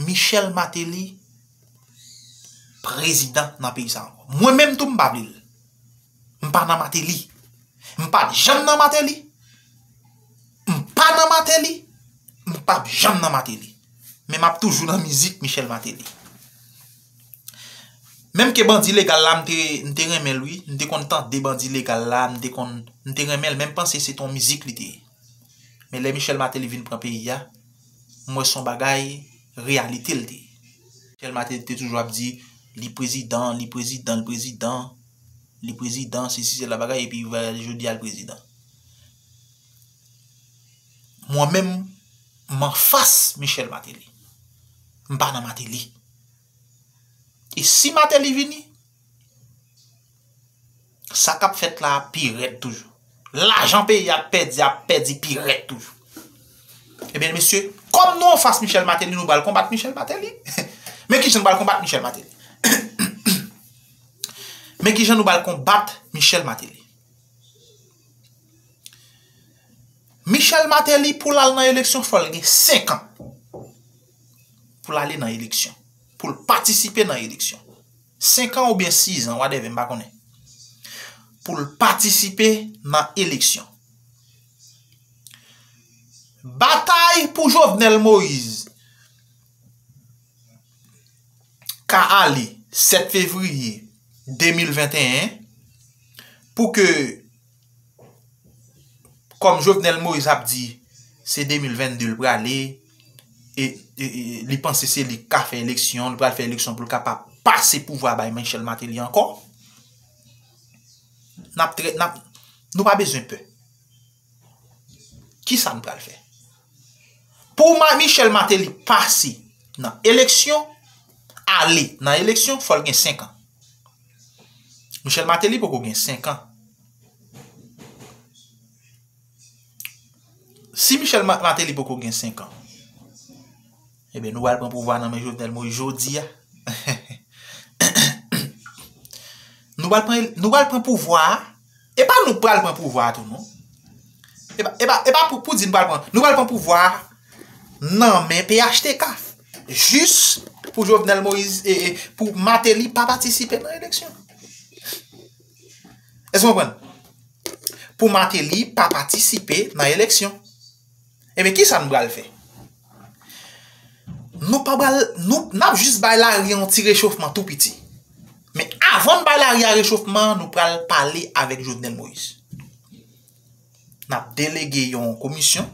Michel Martelly prezidan nan peyi sa ankò. Mwen menm tou m pa vle l. M pa nan Martelly. M pa t janm nan Martelly. M pa nan Martelly. M p ap janm nan Martelly. Men m ap toujou nan mizik Michel Martelly. Menm ke Bandi Legal la, m te, m te renmen l wi. M te konn tande Bandi Legal la, m te konn, m te renmen l, men m panse se t on mizik li te ye. Men lè Michel Martelly vin pran peyi a, m wè se yon bagay reyalite l te ye. Michel Martelly te toujou ap di, li prezidan, li prezidan, li prezidan, li prezidan, sesi, sela bagay, epi jodi a l prezidan. Mwen menm, m anfas Michel Martelly. M pa nan Martelly. E si Martelly vini, sa k ap fèt la pi rèd toujou. Lajan peyi a ap pèdi, ap pèdi pi rèd toujou. Ebyen, mesye, kòm nou anfas Michel Martelly, nou pral konbat Michel Martelly. Men kijan nou pral konbat Michel Martelly. Men kijan nou pral konbat Michel Martelly. Michel Martelly, pou l al nan eleksyon, fò l gen senk an. Pou l ale nan eleksyon. Pou l patisipe nan eleksyon. Senk an oubyen sis an, whatever, m pa konnen. Pou l patisipe nan eleksyon. Batay pou Jovenel Moïse ka ale sèt fevriye de mil venteyen, pou ke, kòm Jovenel Moïse ap di, se de mil vennde l prale, e, e, e li panse se li k ka fè eleksyon, li pral fè eleksyon pou l kapab pase pouvwa bay Michel Martelly ankò. N ap trè, n ap, nou pa bezwen pè. Kisa n pral fè? Pou Ma- Michel Martelly pase nan eleksyon, ale nan eleksyon, fò l gen senk an. Michel Martelly poko gen senk an. Si Michel Ma- Martelly poko gen senk an, ebyen, nou pral pran pouvwa nan men Jovenel Moïse jodi a. Nou pral pran, nou pral pran pouvwa a. E pa nou pral pran pouvwa a tou, non. E pa, e pa, e pa pou, pou di nou pral pran, nou pral pran pouvwa a nan men P H T K. Jis pou Jovenel Moïse, e, e, pou Martelly pa patisipe nan eleksyon. Èske w konprann? Pou Martelly pa patisipe nan eleksyon. Ebyen, kisa nou pral fè? Nou pa pral, nou, n ap jis bay lari a yon ti rechofman tou piti. Men avan n bay lari a rechofman, nou pral pale avèk Jovenel Moïse. N ap delege yon komisyon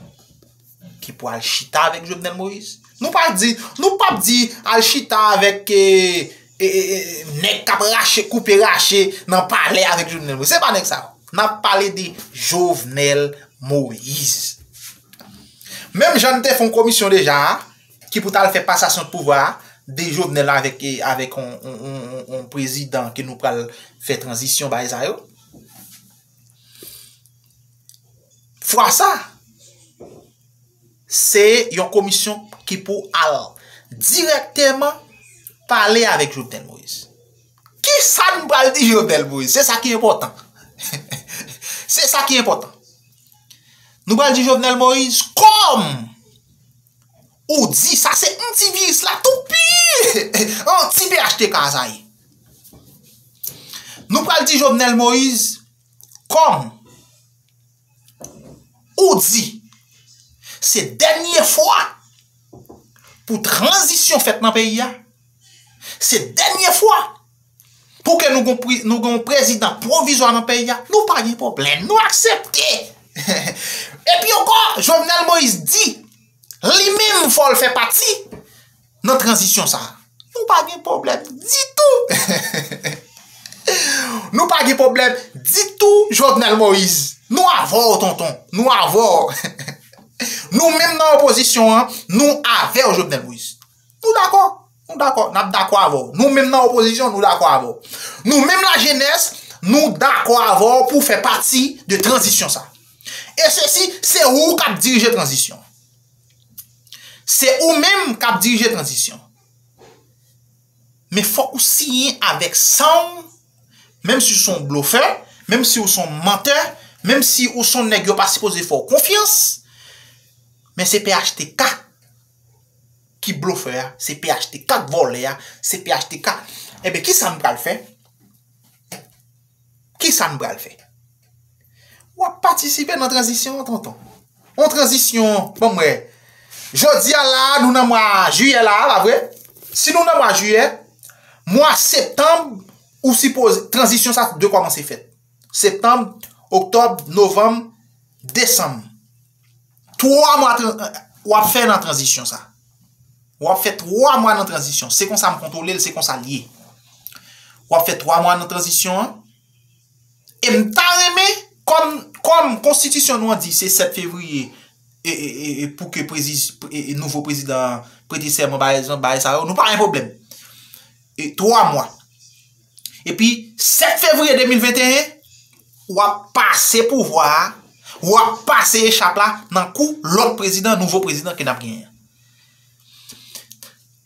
ki pral chita avèk Jovenel Moïse. Nou pa di, nou p ap di al chita avèk, e, e, e, e, nèg k ap rache, koupe rache nan palè avèk Jovenel Moïse. Se pa nèg sa yo. N ap pale de Jovenel Moïse. Menm jan n te fè yon komisyon deja a, ki pou t al fè pasasyon de pouvwa a, de Jovenel avèk, e, avèk yon, yon, yon, yon, yon prezidan ke nou pral fè tranzisyon, bagay sa yo. Fwa sa, se yon komisyon ki pou al dirèkteman pale avèk Jovenel Moïse. Kisa n pral di Jovenel Moïse? Se sa ki enpòtan. Se sa ki enpòtan. Nou pral di Jovenel Moïse, kòm ou di, sa se antiviris la tou pi anti P H T K sa ye. Nou pral di Jovenel Moïse, kòm ou di, se dènye fwa pou tranzisyon fèt nan peyi a. Se dènye fwa pou ke nou gon pri- nou gon prezidan pwovizwa nan peyi a. Nou pa gen pwoblèm, nou aksepte. Epi ankò, Jovenel Moïse di li menm fò l fè pati nan tranzisyon sa a. Nou pa gen pwoblèm ditou. Nou pa gen pwoblèm ditou, Jovenel Moïse. Nou avè w, tonton. Nou avè w. Nou menm nan opozisyon an, nou avè w, Jovenel Moïse. Nou dakò. Nou dakò. N ap dakò avè w. Nou menm nan opozisyon, nou dakò avè w. Nou menm lajenès, nou dakò avè w pou fè pati de tranzisyon sa. E sesi, se ou k ap dirije tranzisyon. Se ou menm k ap dirije tranzisyon. Men fòk ou siyen avèk san w, menm si w se yon blofè, menm si w se yon mantè, menm si w se yon nèg yo pa sipoze fè w konfyans, men se P H T K ki blofè a, se P H T K k vòlè a, se P H T K. Ebyen, kisa n pral fè? Kisa n pral fè? W ap patisipe nan tranzisyon an, tonton. Yon tranzisyon, ban m wè. Jodi a la, nou nan mwa jiyè la, pa vre? Si nou nan mwa jiyè, mwa septanm, ou sipoze, tranzisyon sa dwe kòmanse fèt. Septanm, oktòb, novanm, desanm. Twa mwa tran- w ap fè nan tranzisyon sa. W ap fè twa mwa nan tranzisyon. Se konsa m kontwole l, se konsa l ye. W ap fè twa mwa nan tranzisyon an. E m ta renmen, kòm, kòm konstitisyon nou an di se sèt fevriye, e, e, e, e pou ke prezi- e, e nouvo prezidan an prete sèman, pa egzanp, bagay sa yo, nou pa gen pwoblèm. E twa mwa. Epi, sèt fevriye de mil venteyen, w ap pase pouvwa a, w ap pase echap la nan kou lòt prezidan, nouvo prezidan ke n ap genyen an.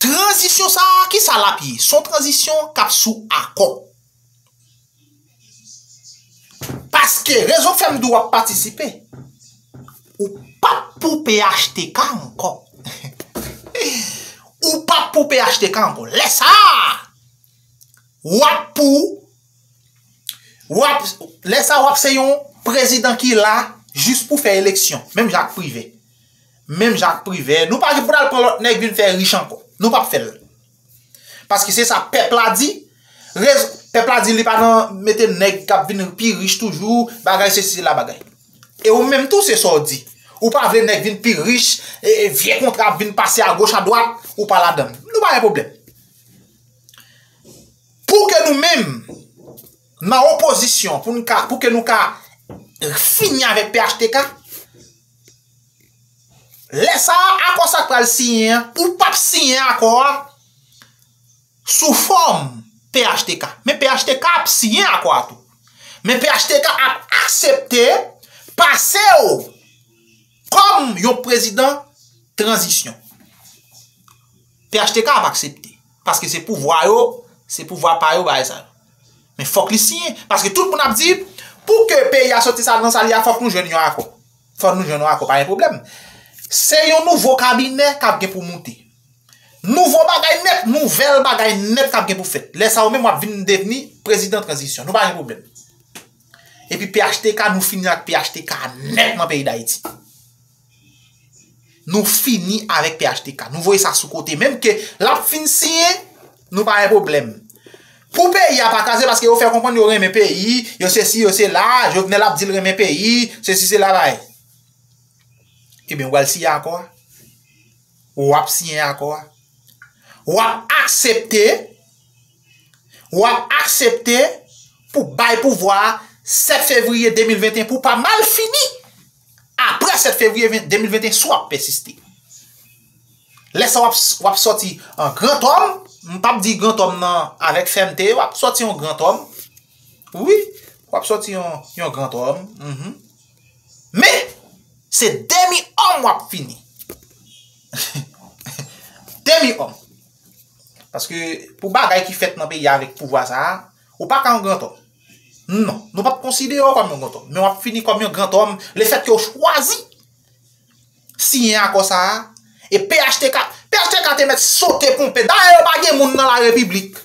Tranzisyon sa a, kisa l ap ye? Se yon tranzisyon k ap sou akò. Paske rezon k fè m di w ap patisipe, ou p ap pou P H T K ankò. Ou p ap pou P H T K ankò. Lè sa a, w ap pou, w ap, lè sa a, w ap se yon prezidan ki la jis pou fè eleksyon. Menm jan ak Privè. Menm jan ak Privè. Nou pa gen pou n al pran lòt nèg vin fè rich ankò. Nou p ap fè l. Paske se sa pèp la di. Rez- pèp la di li pa nan mete nèg k ap vin pi rich toujou, bagay sesi la bagay. E ou menm tou se sa w di. Ou pa vle nèg vin pi rich, e, e vye kontra ap vin pase agoch adwat, ou pa ladan l. Nou pa gen pwoblèm. Pou ke nou menm, nan opozisyon, pou nou ka, pou ke nou ka fini avèk P H T K, Lè sa a, akò sa k pral siyen an, ou p ap siyen akò a sou fòm P H T K. Men P H T K ap siyen akò a tou. Men P H T K ap aksepte pase w kòm yon prezidan tranzisyon. P H T K ap aksepte. Paske se pouvwa yo, se pouvwa pa yo, bagay sa yo. Men fòk li siyen. Paske tout moun ap di, pou ke peyi a soti sa nan sa li a, fòk nou jwenn yon akò. Fòk nou jwenn yon akò, pa gen pwoblèm. Se yon nouvo kabinè k ap gen pou moute. Nouvo bagay nèt, nouvèl bagay nèt k ap gen pou fèt. Lè sa yo menm w ap vin devni prezidan tranzisyon. Nou pa gen pwoblèm. Epi P H T K, nou fini ak P H T K nèt nan peyi Dayiti. Nou fini avèk P H T K. Nou voye sa sou kote. Menm ke l ap fin siyen, nou pa gen pwoblèm. Pou peyi a pa kraze, paske yo fè konprann yo renmen peyi, yo sesi, yo sela, Jovenel ap di l renmen peyi, sesi, sela, bay. Ebyen, w al siyen akò a. W ap siyen akò a. W ap aksepte, w ap aksepte pou bay pouvwa a sèt fevriye de mil venteyen pou w pa mal fini apre sèt fevriye ven- de mil venteyen si w ap pèsiste. Lè sa w ap, w ap sòti an grantòm, m p ap di grantòm nan avèk fèmte, w ap sòti yon grantòm. Wi, w ap sòti yon, yon grantòm. Mhm. Men, se demi òm w ap fini. Demi òm. Paske pou bagay ki fèt nan peyi a avèk pouvwa sa a, ou pa ka yon grantòm. Non, nou p ap konsidere w kòm yon grantòm. Men w ap fini kòm yon grantòm lefètke w chwazi siyen akò sa a. E P H T K, P H T K te mèt sote ponpe. Dayè, yo pa gen moun nan la repiblik.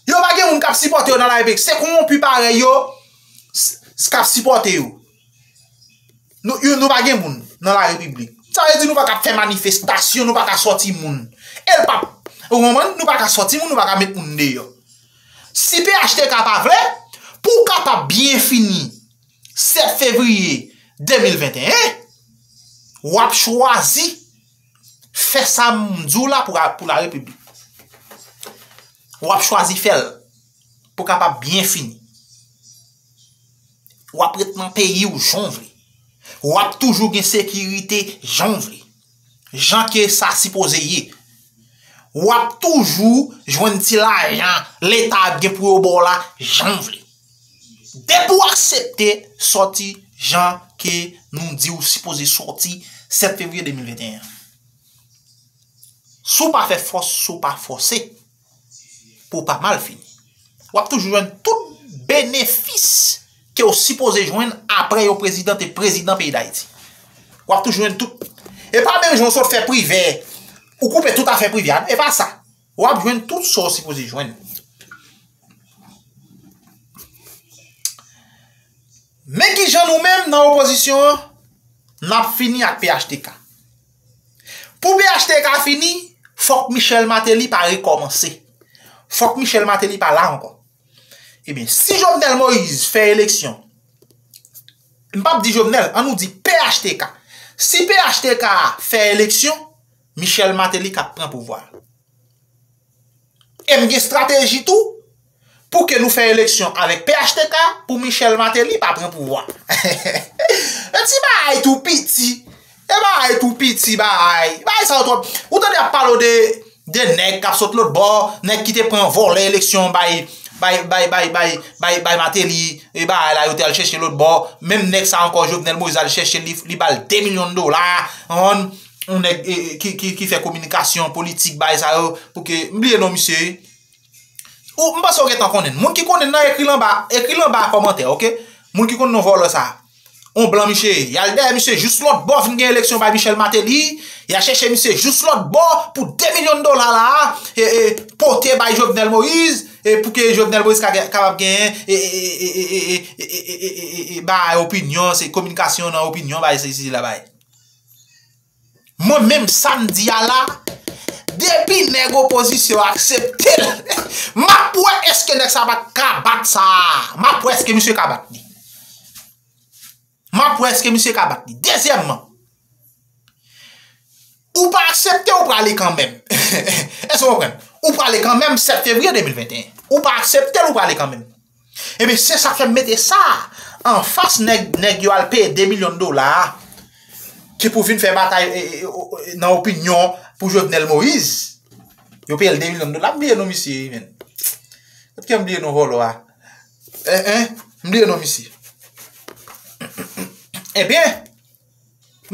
Yo pa gen moun k ap sipòte yo nan la repiblik. Se kowonpi parèy yo s- s- k ap sipòte yo. Nou, yo, nou pa gen moun nan la repiblik. Sa vle di nou pa ka fè manifestasyon, nou pa ka sòti moun. E l p ap, ou konprann? Nou pa ka sòti moun, nou pa ka met moun deyò. Si P H T K pa vle, pou w kapab byen fini sèt fevriye de mil venteyen, w ap chwazi fè sa m di w la pou, pou la repiblik. W ap chwazi fè l pou kapab byen fini. W ap ret nan peyi w jan w vle. W ap toujou gen sekirite jan w vle. Jan ke sa sipoze ye. W ap toujou jwenn ti lajan Leta ap gen pou yo ba w la jan w vle. Depi w aksepte sòti jan ke nou di w sipoze sòti sèt fevriye de mil venteyen an. Si w pa fè fòs, si w pa fòse, pou w pa mal fini. W ap toujou jwenn tout benefis ke w sipoze jwenn apre yon prezidan te prezidan peyi Dayiti. W ap toujou jwenn tout. E pa menm jan w sot fè privè, ou koupe tout afè privè a. E pa sa. W ap jwenn tout sa w sipoze jwenn. Men kijan nou menm nan opozisyon an, n ap fini ak P H T K. Pou P H T K fini, fòk Michel Martelly pa rekòmanse. Fòk Michel Martelly pa la ankò. Ebyen, si Jovenel Moïse fè eleksyon, m p ap di Jovenel, an nou di P H T K. Si P H T K fè eleksyon, Michel Martelly k ap pran pouvwa a. E m gen estrateji tou pou ke nou fè eleksyon avèk P H T K pou Michel Martelly pa pran pouvwa. E ti bagay tou piti. E bagay tou piti, bagay. Bagay sa yo twòp. Ou tande y ap pale w de, de nèg k ap sot lòt bò, nèg ki te pran vòlè eleksyon bay, bay, bay, bay, bay, bay, bay Martelly, e bagay la yo te al chèche lòt bò. Menm nèg sa ankò, Jovenel Moïse al chèche li, li ba l de milyon dola, yon nèg, e, e, ki, ki, ki fè kominikasyon politik, bagay sa yo, pou ke, m bliye non misye. Ou, m panse w gentan konnen l. Moun ki konnen l nan, ekri l anba, ekri l anba kòmantè, oke? Moun ki konn non vòlè sa. On blan misye ye. Y al dèyè misye jous lòt bò, fin gen eleksyon bay Michel Martelly. Y al chèche misye jous lòt bò pou de milyon dola la a, e, e, pote bay Jovenel Moïse, e pou ke Jovenel Moïse ka gen, kapab genyen, e, e, e, bay opinyon, se kominikasyon nan opinyon, bay se, se la bay. Mwen menm sa m di a la, depi nèg opozisyon aksepte l, m ap wè èske nèg sa pa ka bat sa a. M ap wè èske misye ka bat li. M ap wè èske misye ka bat li. Dezyèmman, ou pa aksepte, ou prale kanmenm. Èske w konprann? Ou prale kanmenm sèt fevriye de mil venteyen. Ou pa aksepte l, ou prale kanmenm. Ebyen, se sa k fè m mete sa anfas nèg, nèg yo al peye de milyon dola a, ki pou vin fè batay e, e, e, nan opinyon pou Jovenel Moïse. Yo peye l de milyon dola. M bliye non misye, men. Èske m bliye non vòlò a? En, en, m bliye non misye. Ebyen,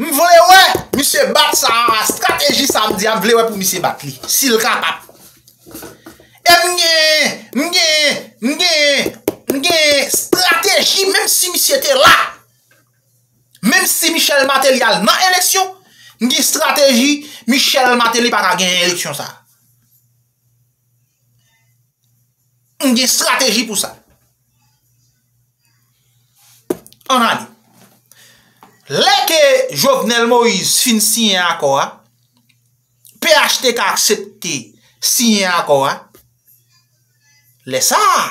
m vle wè misye bat sa, estrateji sa m di a, m vle wè pou misye bat li, si l kapab. E m gen, m gen, m gen, m gen estrateji, menm si misye te la. Menm si Michel Martelly al nan eleksyon, m gen estrateji, Michel Martelly pa ka genyen eleksyon sa. M gen estrateji pou sa. Ann ale. Lè ke Jovenel Moïse fin siyen akò a, P H T K aksepte siyen akò a, lè sa a,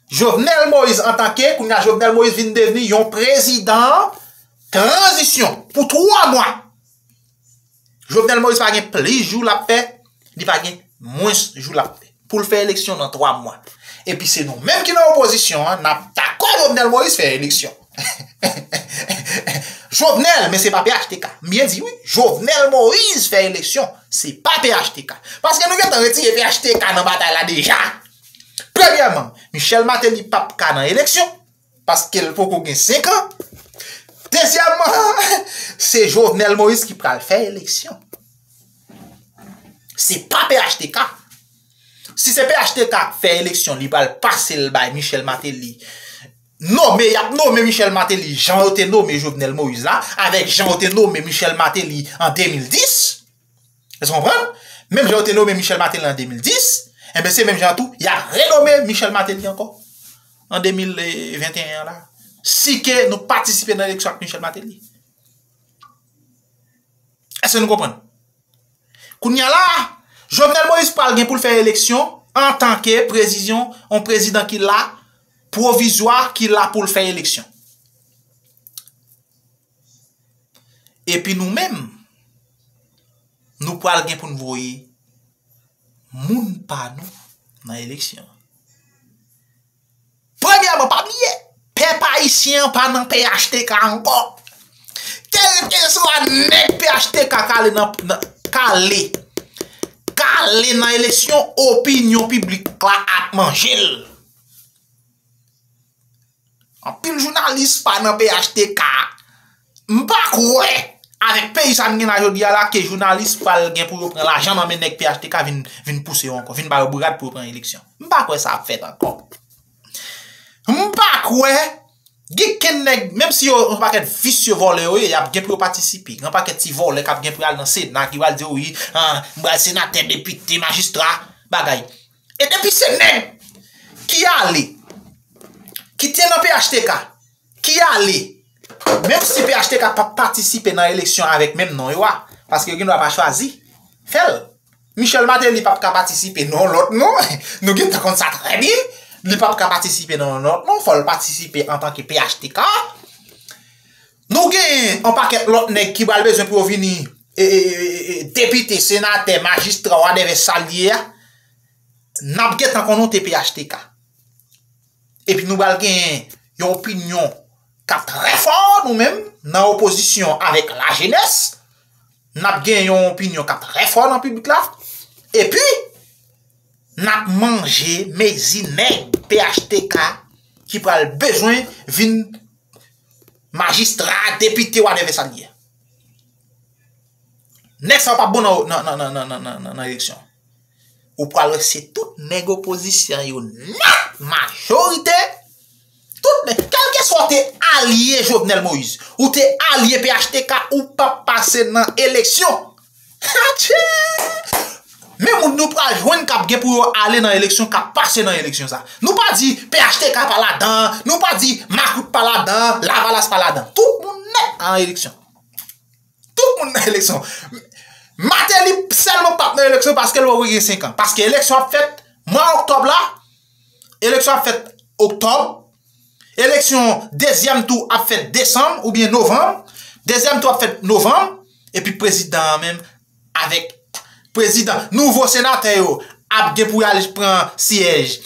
Jovenel Moïse antanke, kounye a Jovenel Moïse vin devni yon prezidan tranzisyon pou twa mwa. Jovenel Moïse pa gen plis jou l ap fè, li pa gen mwens jou l ap fè. Pou l fè eleksyon nan twa mwa. Epi se nou menm ki nan opozisyon an, n ap dakò Jovenel Moïse fè eleksyon. Jovenel, men se pa P H T K. M byen di wi, Jovenel Moïse fè eleksyon, se pa P H T K. Paske nou gentan retire P H T K nan batay la deja. Premyèman, Michel Martelly p ap ka nan eleksyon, paske l poko gen senk an. Dezyèmman, se Jovenel Moïse ki pral fè eleksyon. Se pa P H T K. Si se P H T K k fè eleksyon, li pral pase l bay Michel Martelly. Nome, y ap nome Michel Martelly jan yo te nome Jovenel Moïse la, avèk jan yo te nome Michel Martelly an de mil dis. Èske w konprann? Menm jan yo te nome Michel Martelly an de mil dis, enben se menm jan tou, y ap renome Michel Martelly ankò an de mil venteyen an la. Si ke nou patisipe nan eleksyon ak Michel Martelly. Èske nou konprann? Kounye a la, Jovenel Moïse pral gen pou l fè eleksyon antanke prezidan, yon prezidan ki la, pwovizwa, ki la pou l fè eleksyon. Epi nou menm, nou pral gen pou n voye moun pa nou nan eleksyon. Premyèman, pa bliye, pèp ayisyen an pa nan P H T K ankò. Kèlkeswa nèg P H T K k ale nan, nan, k ale, k ale nan eleksyon, opinyon piblik la ap manje l. Anpil jounalis pa nan P H T K. M pa kwè, avèk peyi sa n gen la jodi a la, ke jounalis pral gen pou yo pran lajan nan men nèg P H T K vin, vin pouse yo ankò, vin ba yo bourad pou yo pran eleksyon. M pa kwè sa ap fèt ankò. M pa kwè, gen kenn nèg, menm si yo, yon pakèt visye vòlè yo ye, y ap gen pou yo patisipe. Gen yon pakèt ti vòlè k ap gen pou y al nan Sena, ki pral di, "Wi, ah, m pral senatè, depite, majistra, bagay." E depi se nèg ki ale, ki te nan P H T K, ki ale, menm si P H T K p ap patisipe nan eleksyon avèk menm non yo a, paske yo gen dwa pa chwazi fè l. Michel Martelly p ap ka patisipe nan yon lòt non. Nou gentan konn sa trè byen. Li p ap ka patisipe nan yon lòt non. Fò l patisipe antanke P H T K. Nou gen yon pakèt lòt nèg ki pral bezwen pou yo vini, e, e, e, e, e, depite, senatè, majistra, whatever sa l ye a. N ap gentan konn w te P H T K. Epi nou pral gen yon opinyon k ap trè fò, nou menm, nan opozisyon avèk lajenès. N ap gen yon opinyon k ap trè fò nan piblik la. Epi, n ap manje mezi nèg P H T K ki pral bezwen vin majistra, depite, whatever sa l ye. Nèg sa yo p ap bon nan, nan, nan eleksyon. Ou pral wè se tout nèg opozisyon yo nèt, majorite, tout nèg, kèlkeswa w te alye Jovenel Moïse, ou te alye P H T K, ou p ap pase nan eleksyon. Atchè! Men moun nou pral jwenn k ap gen pou yo ale nan eleksyon, k ap pase nan eleksyon sa. Nou pa di P H T K pa ladan, nou pa di Makout pa ladan, Lavalas pa ladan. Tout moun nèt an eleksyon. Tout moun nan eleksyon. Martelly sèlman p ap nan eleksyon paske l poko gen senk an. Paske eleksyon ap fèt mwa oktòb la. Eleksyon ap fèt oktòb. Eleksyon dezyèm tou ap fèt desanm oubyen novanm. Dezyèm tou ap fèt novanm. Epi prezidan an menm avèk prezidan, nouvo senatè yo ap gen pou y al pran syèj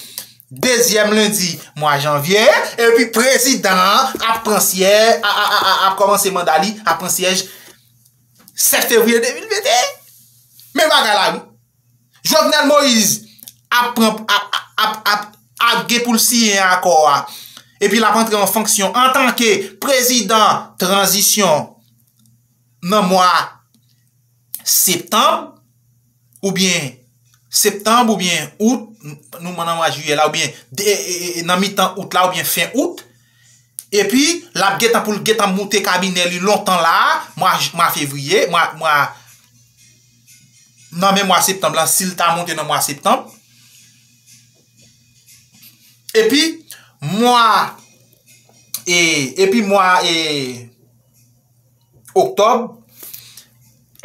dezyèm lendi mwa janvye. Epi prezidan an ap pran syèj, a, a, a, a, ap kòmanse manda li, ap pran syèj Sèt fevriye de mil venteyen. Men bagay la, wi. Jovenel Moïse ap pran, ap, ap, ap, ap gen pou l siyen akò a. Epi l ap antre an fonksyon antanke prezidan tranzisyon nan mwa septanm, oubyen septanm, oubyen out, nou nan mwa jiyè la, oubyen de, e, e, e, nan mitan out la, oubyen fen out. Epi, l ap gentan pou l gentan moute kabinè li lontan la, mwa, mwa fevriye, mwa, mwa, nan men mwa septanm lan, si l ta moute nan mwa septanm. Epi, mwa, e, epi mwa, e, oktòb,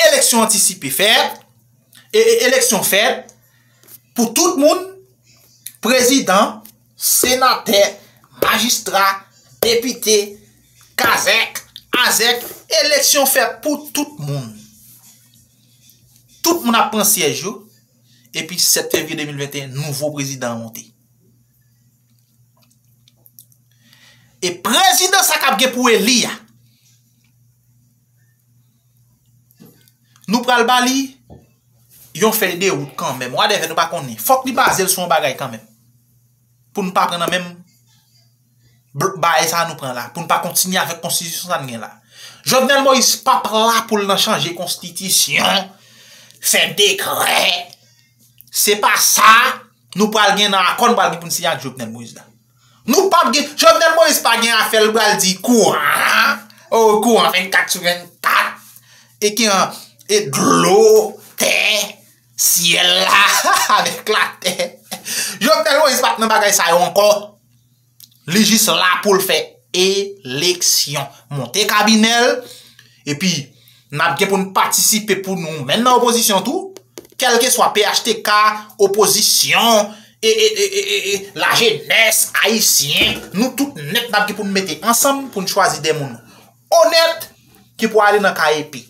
eleksyon antisipe fèt, e, e, eleksyon fèt pou tout moun, prezidan, senatè, majistra, depite, kazèk, azèk, eleksyon fèt pou tout moun. Tout moun ap pran syèj yo, epi sèt fevriye de mil venteyen, nouvo prezidan an monte. E prezidan sa k ap gen pou eli a, nou pral ba li yon fèy de wout kanmenm. Wadèvè nou pa konnen. Fòk li baze l sou yon bagay kanmenm. Pou n pa pran nan menm bl-, bagay sa nou pran la. Pou n pa kontinye avèk konstitisyon sa n gen la. Jovenel Moïse p ap la pou l nan chanje konstitisyon, fè dekrè. Se pa sa nou pral gen nan akò nou pral gen pou n siyen ak Jovenel Moïse la. Nou p ap gen, Jovenel Moïse pa gen afè l pral di kouran, o kouran vennkat sou vennkat, e ki an, e dlo, tè, syèl la, avèk latè. Jovenel Moïse pa t nan bagay sa yo ankò. Li jis la pou l fè eleksyon, monte kabinè l, epi n ap gen pou n patisipe pou nou, menm nan opozisyon tou, kèlkeswa P H T K, opozisyon, e, e, e, e, e, e, lajenès, ayisyen, nou tout nèt n ap gen pou n mete ansanm pou n chwazi de moun onèt ki pou ale nan kay epi.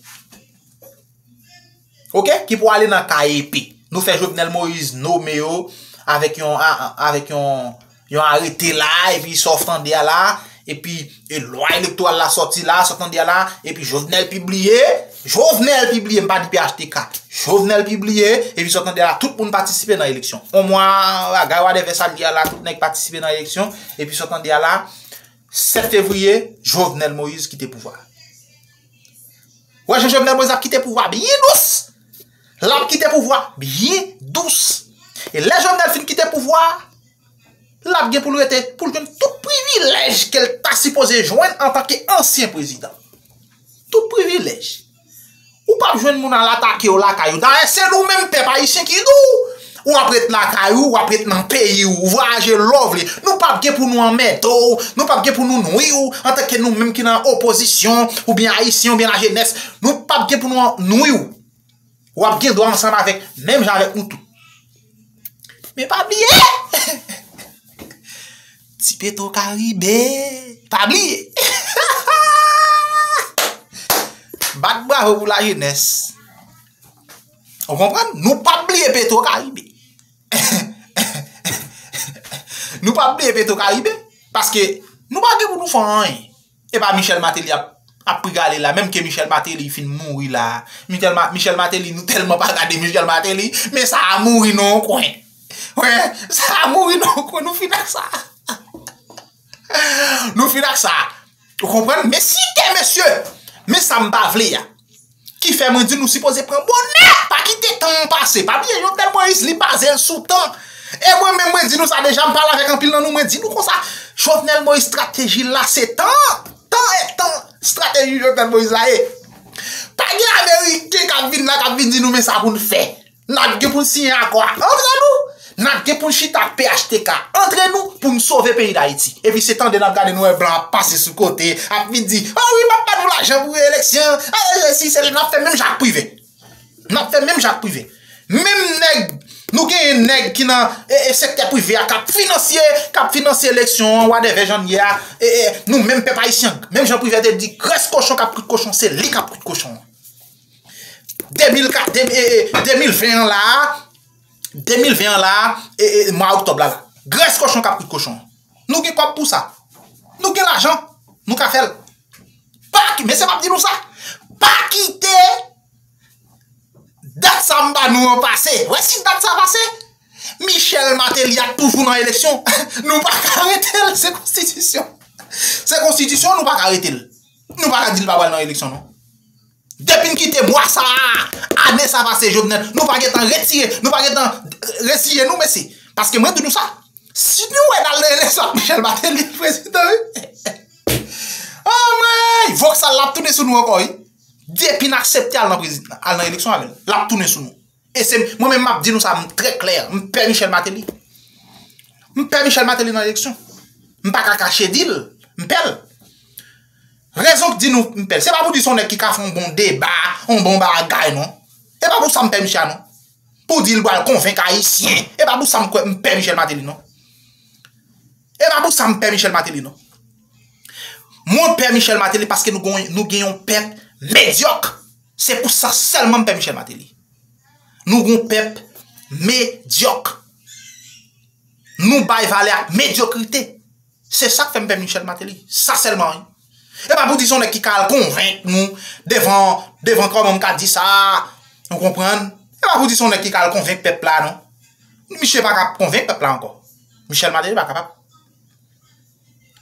Oke? Ki pou ale nan kay epi. Nou fè Jovenel Moïse nome yo avèk yon, a, a, avèk yon, yon arete la, epi sa w tande a la, epi e lwa elektoral la sòti la, sa w tande a la, epi Jovenel pibliye, Jovenel pibliye, m pa di P H T K, Jovenel pibliye, epi sa w tande a la, tout moun patisipe nan eleksyon. On mwa, bagay wadèvè sa l ye a la, tout nèg patisipe nan eleksyon, epi sa w tande a la, sèt fevriye, Jovenel Moïse kite pouvwa. Wè jan Jovenel Moïse ap kite pouvwa byen dous. L ap kite pouvwa byen dous. E lè Jovenel fin kite pouvwa, l ap gen pou l rete, pou l jwenn tout privilèj ke l ta sipoze jwenn antanke ansyen prezidan. Tout privilèj. Ou p ap jwenn moun al atake w lakay ou. Dayè, se nou menm pèp ayisyen ki di w, w ap ret lakay ou, w ap ret nan peyi w, ou vwayaje lè w vle. Nou p ap gen pou nou anmède w, nou p ap gen pou nou nwi w, antanke nou menm ki nan opozisyon, oubyen ayisyen, oubyen lajenès, nou p ap gen pou nou an-, nwi w. W ap gen dwa ansanm avèk, menm jan avèk nou tout. Men pa bliye! Ti Petro Karibe! Pa bliye! Bat bravo pou lajenès. Ou konprann? Nou p ap bliye Petro Karibe. Nou p ap bliye Petro Karibe. Paske nou pa gen pou nou fè anyen. E pa Michel Martelly ap, ap prigale la, menm ke Michel Martelly fin mouri la. Michel Ma-, Michel Martelly, nou tèlman pa gade Michel Martelly, men sa a mouri nan yon kwen. Wi, sa a mouri nan yon kwen, nou fin ak sa. Nou fin ak sa. Ou konprann? Men si ke, mesye, men sa m pa vle a. Ki fè mwen di nou sipoze pran bonè, pa kite tan an pase. Pa bliye, Jovenel Moïse, li baze l sou tan. E mwen menm, mwen di nou sa deja, m pale avèk anpil nan nou, mwen di nou konsa, Jovenel Moïse estrateji l la, se tan, tan e tan, estrateji Jovenel Moïse la ye. Pa gen Ameriken k ap vin la, k ap vin di nou, men sa pou n fè. N ap gen pou n siyen akò a antre nou. N ap gen pou n chita ak P H T K antre nou pou n sove peyi Dayiti. Epi se tande n ap gade nou wè blan ap pase sou kote, ap vin di, o wi, m ap ba nou lajan pou eleksyon. E, e, si se n ap fè menm jan ak prive. N ap fè menm jan ak prive. Menm nèg, nou genyen nèg ki nan, e, e, sektè prive a k ap finansye, k ap finansye eleksyon an, whatever jan n ye a. E, e, nou menm pèp ayisyen, menm jan Privè te di, grès kochon k ap kwit kochon, se li k ap kwit kochon an. De mil kat, de, e, e, de mil ven an la a, de mil ven an la a, e, e, mwa oktòb la la. Grès kochon k ap kwit kochon. Nou gen kòb pou sa. Nou gen lajan. Nou ka fè l. Pa ki, men se m ap di nou sa. pa kite dat sa m ba nou an pase. Wè si dat sa pase, Michel Martelly ap toujou nan eleksyon. Nou pa ka rete l, se konstitisyon. Se konstitisyon, nou pa ka rete l. Nou pa ka di l pa pral nan eleksyon, non. Depi n kite mwa sa a, ane sa pase, Jovenel, nou pa gentan retire, nou pa gentan resiye nou, mesye. Paske mwen di nou sa, si nou wè n al nan eleksyon ak Michel Martelly prezidan, wi. Anmwey, Vòksal l ap tounen sou nou ankò, wi. Depi n aksepte al nan prezi-, al nan eleksyon avè l, l ap tounen sou nou. E se mwen menm m ap di nou sa, m trè klè, m pè Michel Martelly. M pè Michel Martelly nan eleksyon. M pa ka kache di l, m pè l. Rezon k di nou m pè l, se pa pou di se yon nèg ki ka fè yon bon deba, yon bon bagay, non. E pa pou sa m pè misye a, non. Pou di l pral konvenk Ayisyen. E pa pou sa m kwè m pè Michel Martelly, non. E pa pou sa m pè Michel Martelly, non. Mwen pè Michel Martelly paske nou gon-, nou gen yon pèp medyòk. Se pou sa sèlman m pè Michel Martelly. Nou gon pèp medyòk. Nou bay valè ak medyokrite. Se sa k fè m pè Michel Martelly. Sa sèlman, wi. E pa pou di se yon nèg ki ka al konvenk nou devan, devan, kòman m ka di sa, ou konprann? E pa pou di se yon nèg ki ka al konvenk pèp la, non. Misye pa ka konvenk pèp la ankò. Michel Martelly pa kapab.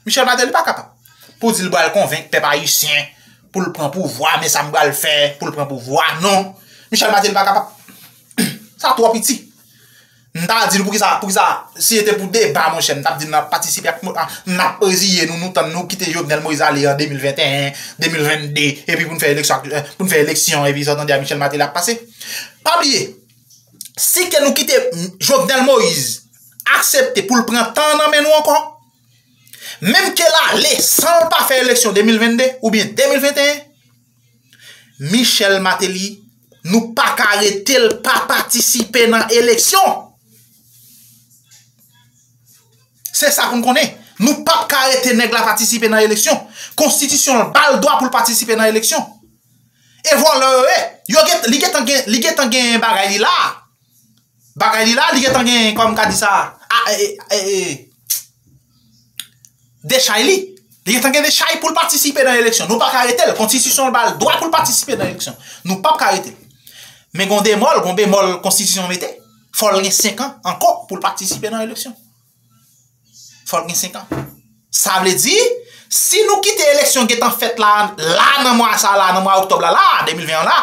Michel Martelly pa kapab. Pou di l pral konvenk pèp ayisyen pou l pran pouvwa, men sa m pral fè pou l pran pouvwa. Non. Michel Martelly pa kapab. Sa twò piti. M ta di l poukisa, poukisa, si se te pou deba, monchè, m t ap di l n ap patisipe ak, n ap reziye nou, nou tann nou kite Jovenel Moïse ale an de mil venteyen, de mil vennde, epi pou n fè eleksyon, pou n fè eleksyon, epi sa w tande a Michel Martelly ap pase. Pa bliye, si ke nou kite Jovenel Moïse aksepte pou l pran tan nan men nou ankò, menm ke l ale san l pa fè eleksyon de mil vennde oubyen de mil venteyen, Michel Martelly, nou pa ka rete l pa patisipe nan eleksyon. Se sa pou n konnen. Nou p ap ka rete nèg la patisipe nan eleksyon. Konstitisyon an ba l dwa pou l patisipe nan eleksyon. E vòlè yo ye. Yo gen, li gentan gen, li gentan gen bagay li la. Bagay li la, li gentan gen, kòman m ka di sa, a, e, e, e, dechay li. Li gentan gen dechay pou l patisipe nan eleksyon. Nou pa ka rete l. Konstitisyon an ba l dwa pou l patisipe nan eleksyon. Nou p ap ka rete l. Men gon demòl, gon bemòl konstitisyon an mete. Fò l gen senk an ankò pou l patisipe nan eleksyon. Fò l gen senk an. Sa vle di, si nou kite eleksyon gentan fèt la, la nan mwa sa la, nan mwa oktòb la, la, de mil ven an la,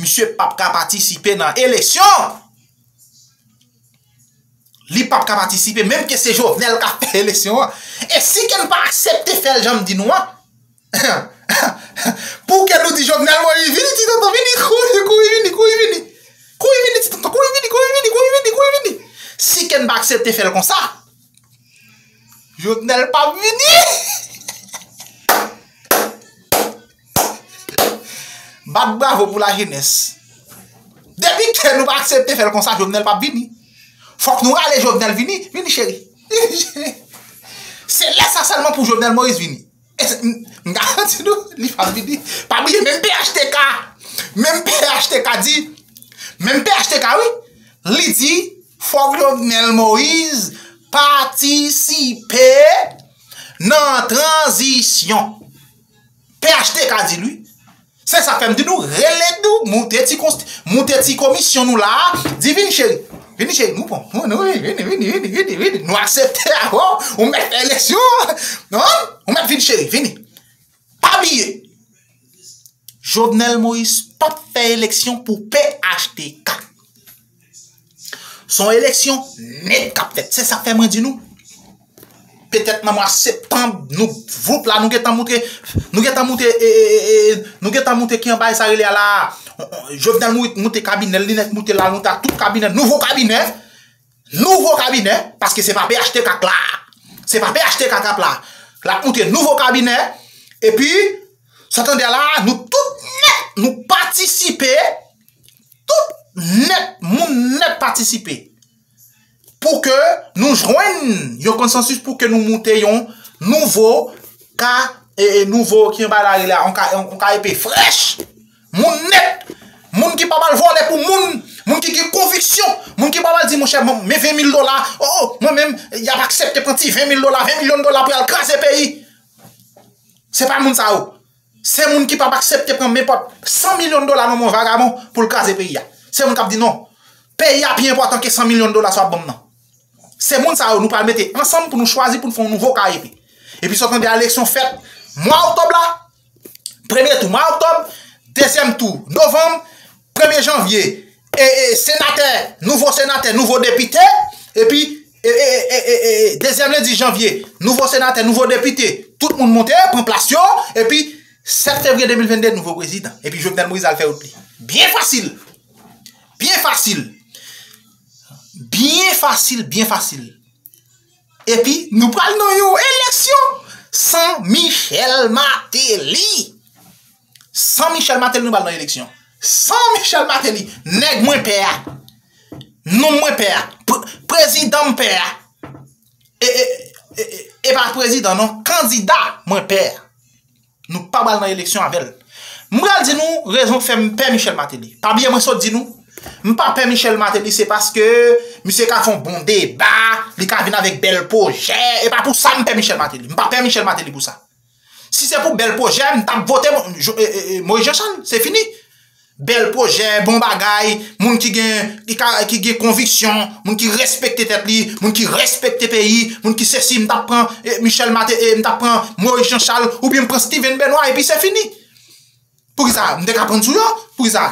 misye p ap ka patisipe nan eleksyon. Li p ap ka patisipe, menm ke se Jovenel k ap fè eleksyon an. E si ke n pa aksepte fè l jan m di nou an, pou ke nou di Jovenel Moïse, vini ti tonton, vini, kouri, kouri, vini, kouri, vini. Kouri, vini ti tonton, kouri, vini, kouri, vini, kouri, vini, kouri, vini. Si ke n pa aksepte fè l konsa, Jovenel p ap vini. Bat bravo pou lajenès. Depi ke nou pa aksepte fè l konsa, Jovenel p ap vini. Fòk nou rale Jovenel vini, vini cheri. Se lè sa sèlman pou Jovenel Moïse vini. E se, m, m garanti nou, li p ap vini. Pa bliye, menm P H T K, menm P H T K di, menm P H T K, wi, li di, fòk Jovenel Moïse patisipe nan tranzisyon. P H T K di l, wi. Se sa k fè m di nou, rele nou, moute ti konst-, moute ti komisyon nou la, di vin cheri. Vini cheri, nou pran, nou, nou, vini, vini, vini, vini, vini. Nou aksepte avè w, ou mèt fè eleksyon. Non? Ou mèt vin cheri, vini. Pa bliye, Jovenel Moïse p ap fè eleksyon pou P H T K. Se yon eleksyon nèt k ap fèt. Se sa k fè mwen di nou. Petèt nan mwa septanm, nou, voup la, nou gentan moute, nou gentan moute, e, e, e, e, nou gentan moute ki an bagay sa rele a la. Jovenel Moïse moute kabinè, li nèk moute la, moute ak tout kabinè, nouvo kabinè, nouvo kabinè, paske se pa P H T K k la. Se pa P H T K k ap la. L ap moute nouvo kabinè, epi, sa tande a la, nou tout nèt, nou patisipe, tout nèt, moun nèt patisipe. Pou ke nou jwenn yon konsansis, pou ke nou moute yon nouvo ka, e, e, nouvo, ki yon bagay la rele a, yon ka, yon, yon K E P frèch. Moun nèt, moun ki p ap al vòlè pou moun, moun ki gen konviksyon, moun ki p ap al di, monchè, men ven mil dola, o, o, mwen menm, y ap aksepte pran ti ven mil dola, ven milyon dola pou y al kraze peyi. Se pa moun sa yo. Se moun ki p ap aksepte pran nenpòt san milyon dola nan men yon vagabon pou l kraze peyi a. Se moun k ap di non. Peyi a pi enpòtan ke san milyon dola sa w ap ban m nan. Se moun sa yo nou pral mete ansanm pou nou chwazi pou n fè yon nouvo K E P. Epi sa w tande a eleksyon fèt mwa oktòb la, premye tou mwa oktòb, dezyèm tou novanm, premye janvye, e, e, senatè, nouvo senatè, nouvo depite, epi e, e, e, e, e, e, dezyèm lendi janvye, nouvo senatè, nouvo depite, tout moun monte, pran plas yo, epi sèt fevriye de mil vennde, nouvo prezidan. Epi Jovenel Moïse al fè wout li. Byen fasil. Byen fasil. Byen fasil, byen fasil. Epi nou pral nan yon eleksyon san Michel Martelly. San Michel Martelly nou pral nan eleksyon. San Michel Martelly, nèg mwen pè a. Nonm mwen pè a. Pre- prezidan m pè a. E, e, e, e, e pa prezidan non, kandida mwen pè a. Nou pa pral nan eleksyon avè l. M pral di nou rezon k fè m pè Michel Martelly. Pa bliye mwen sot di nou, m pa pè Michel Martelly, se paske misye ka fè yon bon deba, li ka vin avèk bèl pwojè, e pa pou sa m pè Michel Martelly. M pa pè Michel Martelly pou sa. Si se pou bèl pwojè, m t ap vote Mo- Jo- e, e, e, Moïse Jean Charles, se fini. Bèl pwojè, bon bagay, moun ki gen, ki ka, ki gen konviksyon, moun ki respekte tèt li, moun ki respekte peyi, moun ki sesi, m t ap pran e, Michel Martelly, e, m t ap pran Moïse Jean Charles, oubyen m pran Steven Benoît, epi se fini. Poukisa? M te ka pran sou yo? Poukisa?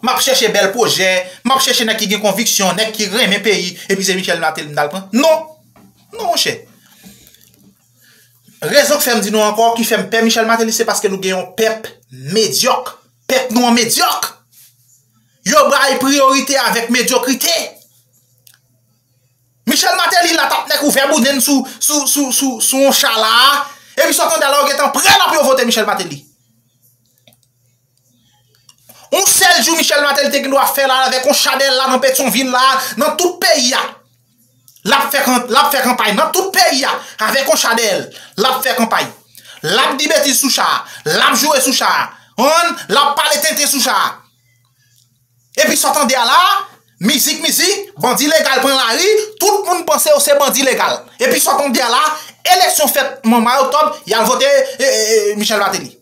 M ap chèche bèl pwojè, m ap chèche nèg ki gen konviksyon, nèg ki renmen peyi, epi se Michel Martelly m t al pran? Non. Non, monchè. Rezon k fè m di nou ankò, ki fè m pè Michel Martelly, se paske nou gen yon pèp medyòk. Pèp nou an medyòk. Yo bay priyorite avèk medyokrite. Michel Martelly la t ap nèk ouvè bouden sou, sou, sou, sou, sou yon cha la, epi sa w tande a la yo gentan prè la pou yo vote Michel Martelly. Yon sèl jou Michel Martelly te gen dwa fè la avèk yon cha dèyè l la nan Petyonvil la, nan tout peyi a. L ap fè kan- l ap fè kanpay nan tout peyi a avèk yon cha dèyè l. L ap fè kanpay. L ap di betiz sou cha a. L ap joure sou cha a. Konprann? L ap pale tenten sou cha a. Epi sa w tande a la, mizik, mizik, bandi legal pran lari, tout moun panse yo se bandi legal. Epi sa w tande a la, eleksyon fèt mwa, mwa oktòb, y al vote e, e, e, Michel Martelly.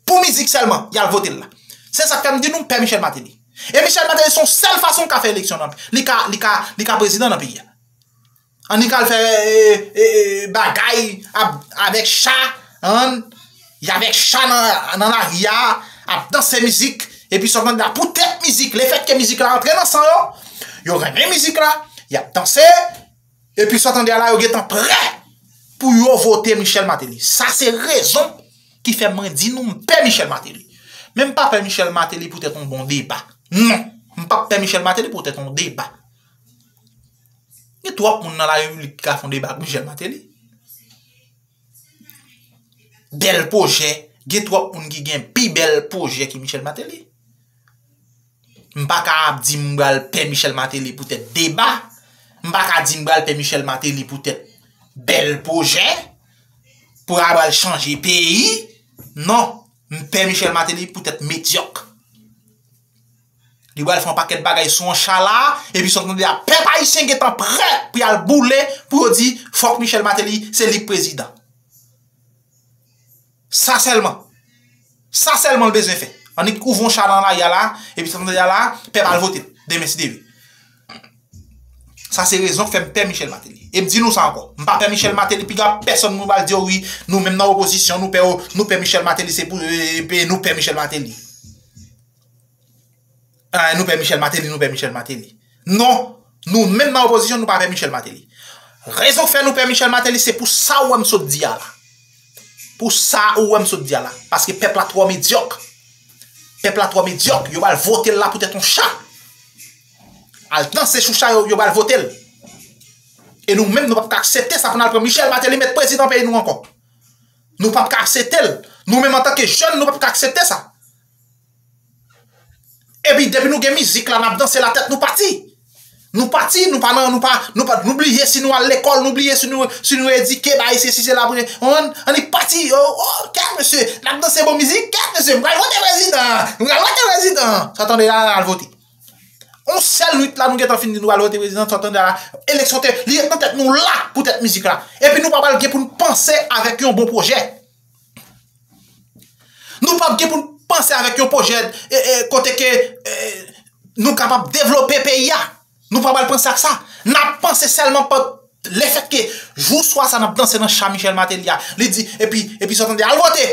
Pou mizik sèlman, y al vote l la. Se sa k fè m di nou m pè Michel Martelly. E Michel Martelly se yon sèl fason l ka fè eleksyon nan, li ka, li ka, li ka prezidan nan peyi a. Annik al fè e, e, e, bagay ap- avèk cha, ann, y avèk cha nan, nan lari a, ap danse mizik, epi sa w tande la poutèt mizik, lefètke mizik la antre nan san yo, yo renmen mizik la, y ap danse, epi sa w tande a la yo gentan prè pou yo vote Michel Martelly. Sa se rezon ki fè mwen di nou m pè Michel Martelly. Men m pa pè Michel Martelly poutèt yon bon deba. Non, m p ap pè Michel Martelly poutèt yon deba. Gen twòp moun nan la repiblik ki ka fè yon deba ak Michel Martelly. Bèl pwojè, gen twòp moun ki gen pi bèl pwojè ki Michel Martelly. M pa ka ap di m pral pè Michel Martelly poutèt deba. M pa ka di m pral pè Michel Martelly poutèt bèl pwojè. Pou l pral chanje peyi. Non, m pè Michel Martelly poutèt medyòk. Li pral fè yon pakèt bagay sou yon cha la, epi sa w tande a pèp ayisyen gentan prè pou y al boule, pou yo di fòk Michel Martelly, se li k prezidan. Sa sèlman. Sa sèlman l bezwen fè. Annik ouvri yon cha nan lari a la, epi sa w tande a la, pèp al vote demen si Dye vle. Sa se rezon k fè m pè Michel Martelly. E m di nou sa ankò. M pa pè Michel Martelly, piga pèsonn nou pral di yo wi, nou menm nan opozisyon, nou pè, nou pè Michel Martelly, se pou, e, e, nou pè Michel Martelly. Ah, nou pè Michel Martelly, nou pè Michel Martelly. Non, nou menm nan opozisyon, nou pa pè Michel Martelly. Rezon k fè nou pè Michel Martelly, se pou sa ou wè m sot di a la. Pou sa ou wè m sot di a la. Paske pèp la twò medyòk. Pèp la twò medyòk. Yo pral vote l la poutèt yon cha. Al danse sou cha yo, yo pral vote l. E nou menm, nou p ap ka aksepte sa pou n al pran Michel Martelly met prezidan peyi nou ankò. Nou p ap ka aksepte l. Nou menm antanke jèn, nou p ap ka aksepte sa. Epi depi nou gen mizik la, n ap danse la tèt nou pati. Nou pati, nou pa nan, nou pa, nou pa, nou bliye si nou al lekòl, nou bliye si nou, si nou edike, bay se si se la pou, ann, annik pati, oh, oh, kèt mesye, n ap danse bon mizik, kèt mesye, m pral vote prezidan, m pral vote prezidan. Sa w tande la, al vote. Yon sèl nwit la, nou gentan fin di nou pral vote prezidan, sa w tande la, eleksyon te, li ret nan tèt nou la, poutèt mizik la. Epi nou pa pral gen pou n panse avèk yon bon pwojè. Nou p ap gen pou n panse avèk yon pwojè e, e, kote ke e, nou kapab devlope peyi a. Nou pa pral panse ak sa. N ap panse sèlman pa lefètke jou swa sa n ap danse nan cha Michel Martelly a. Li di, epi, epi sa w tande, al vote!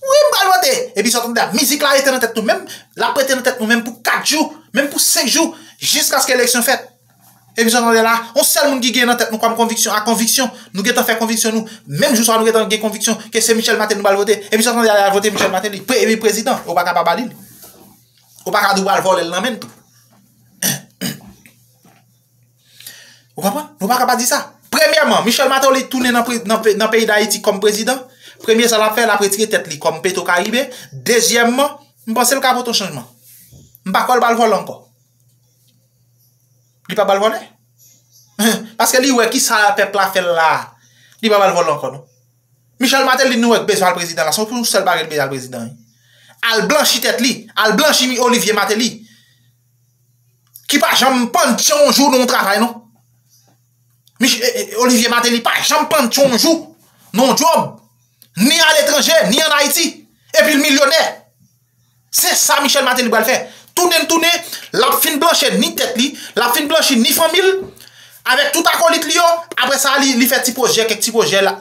Wi, m pral vote! Epi sa w tande, mizik la rete nan tèt nou menm, l ap rete nan tèt nou menm pou kat jou, menm pou senk jou, jiskaske eleksyon fèt. Epi sa w tande la, yon sèl moun ki gen nan tèt nou kòm konviksyon, a konviksyon, nou gentan fè konviksyon nou, menm jou swa nou gentan gen konviksyon ke se Michel Martelly nou pral vote. Epi sa w tande la, al vote Michel Martelly, pre-, epi prezidan, ou pa ka pa ba li l. Ou pa ka di w pral vòlè l nan men l tou. Ou konprann? Nou pa ka pa di sa. Premyèman, Michel Martelly tounen nan, pre- nan, pe- nan peyi Dayiti kòm prezidan. Premye sa l ap fè, l ap retire tèt li kòm Petro Caribe. Dezyèmman, m panse l ka pote yon chanjman. M pa kwè l pral vòlè ankò. Li pa pral vòlè. Paske li wè ki sa pèp la fè l la. Li pa pral vòlè ankò, non. Michel Martelly, nou wè k bezwen al prezidan la. Se pou yon sèl bagay li bezwen al prezidan, wi. Al blanchi tèt li. Al blanchi Olivier Martelly. Ki pa janm pann tchan yon jou nan yon travay, non. Mich- e, e, Olivier Martelly pa janm pann tchan yon jou nan yon djòb. Ni aletranje, ni ann Ayiti. Epi l milyonè. Se sa Michel Martelly pral fè. Tounen l tounen, l ap fin blanchi ni tèt li, l ap fin blanchi ni fanmi l, avèk tout akolit li yo. Apre sa, li, li fè ti pwojè, kèk ti pwojè la.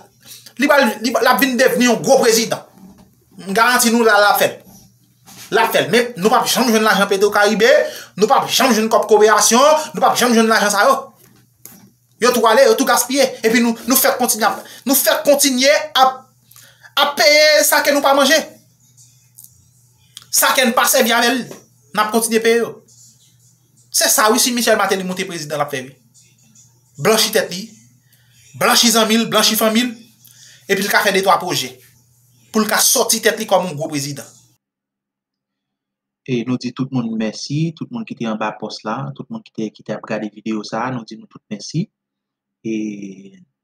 Li pral, li, l ap vin devni yon gwo prezidan. M garanti nou la, l ap fè l. L ap fè l. Men nou p ap janm jwenn lajan Petro Caribe, nou p ap janm jwenn kòb koperasyon, nou p ap janm jwenn lajan sa yo. Yo tou ale, yo tou gaspiye. Epi nou, nou fèk kontinye ap, nou fèk kontinye ap, ap peye sa ke nou pa manje. Sa ke n pa sèvi avè l, n ap kontinye peye yo. Se sa wi, si Michel Martelly moute prezidan, l ap fè wi. Blanchi tèt li, blanchi zanmi l, blanchi fanmi l, epi l ka fè de twa pwojè. Pou l ka sòti tèt li kòm yon gwo prezidan. E nou di tout moun mèsi, tout moun ki te anba pòs la, tout moun ki te, ki te ap gade videyo sa a, nou di nou tout mèsi. E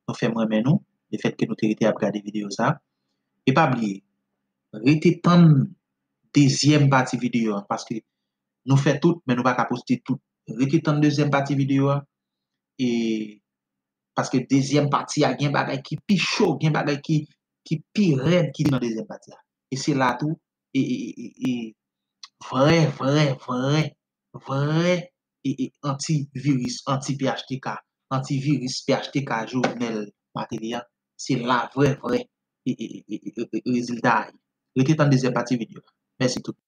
nou fè m renmen nou, lefètke nou te rete ap gade videyo sa a. E pa bliye, rete tann dezyèm pati videyo a, paske nou fè tout, men nou pa ka poste tout. Rete tann dezyèm pati videyo a, e paske dezyèm pati a gen bagay ki pi cho, gen bagay ki, ki pi rèd ki nan dezyèm pati a. E se la tou, e, e, e, e, e, vrè, vrè, vrè, vrè, e, e, antiviris, anti P H T K, antiviris P H T K Jovenel Martelly a, se la vrè, vrè, e, e, e, e, e, e, rezilta a ye. Rete tann dezyèm pati videyo a. Mèsi tout.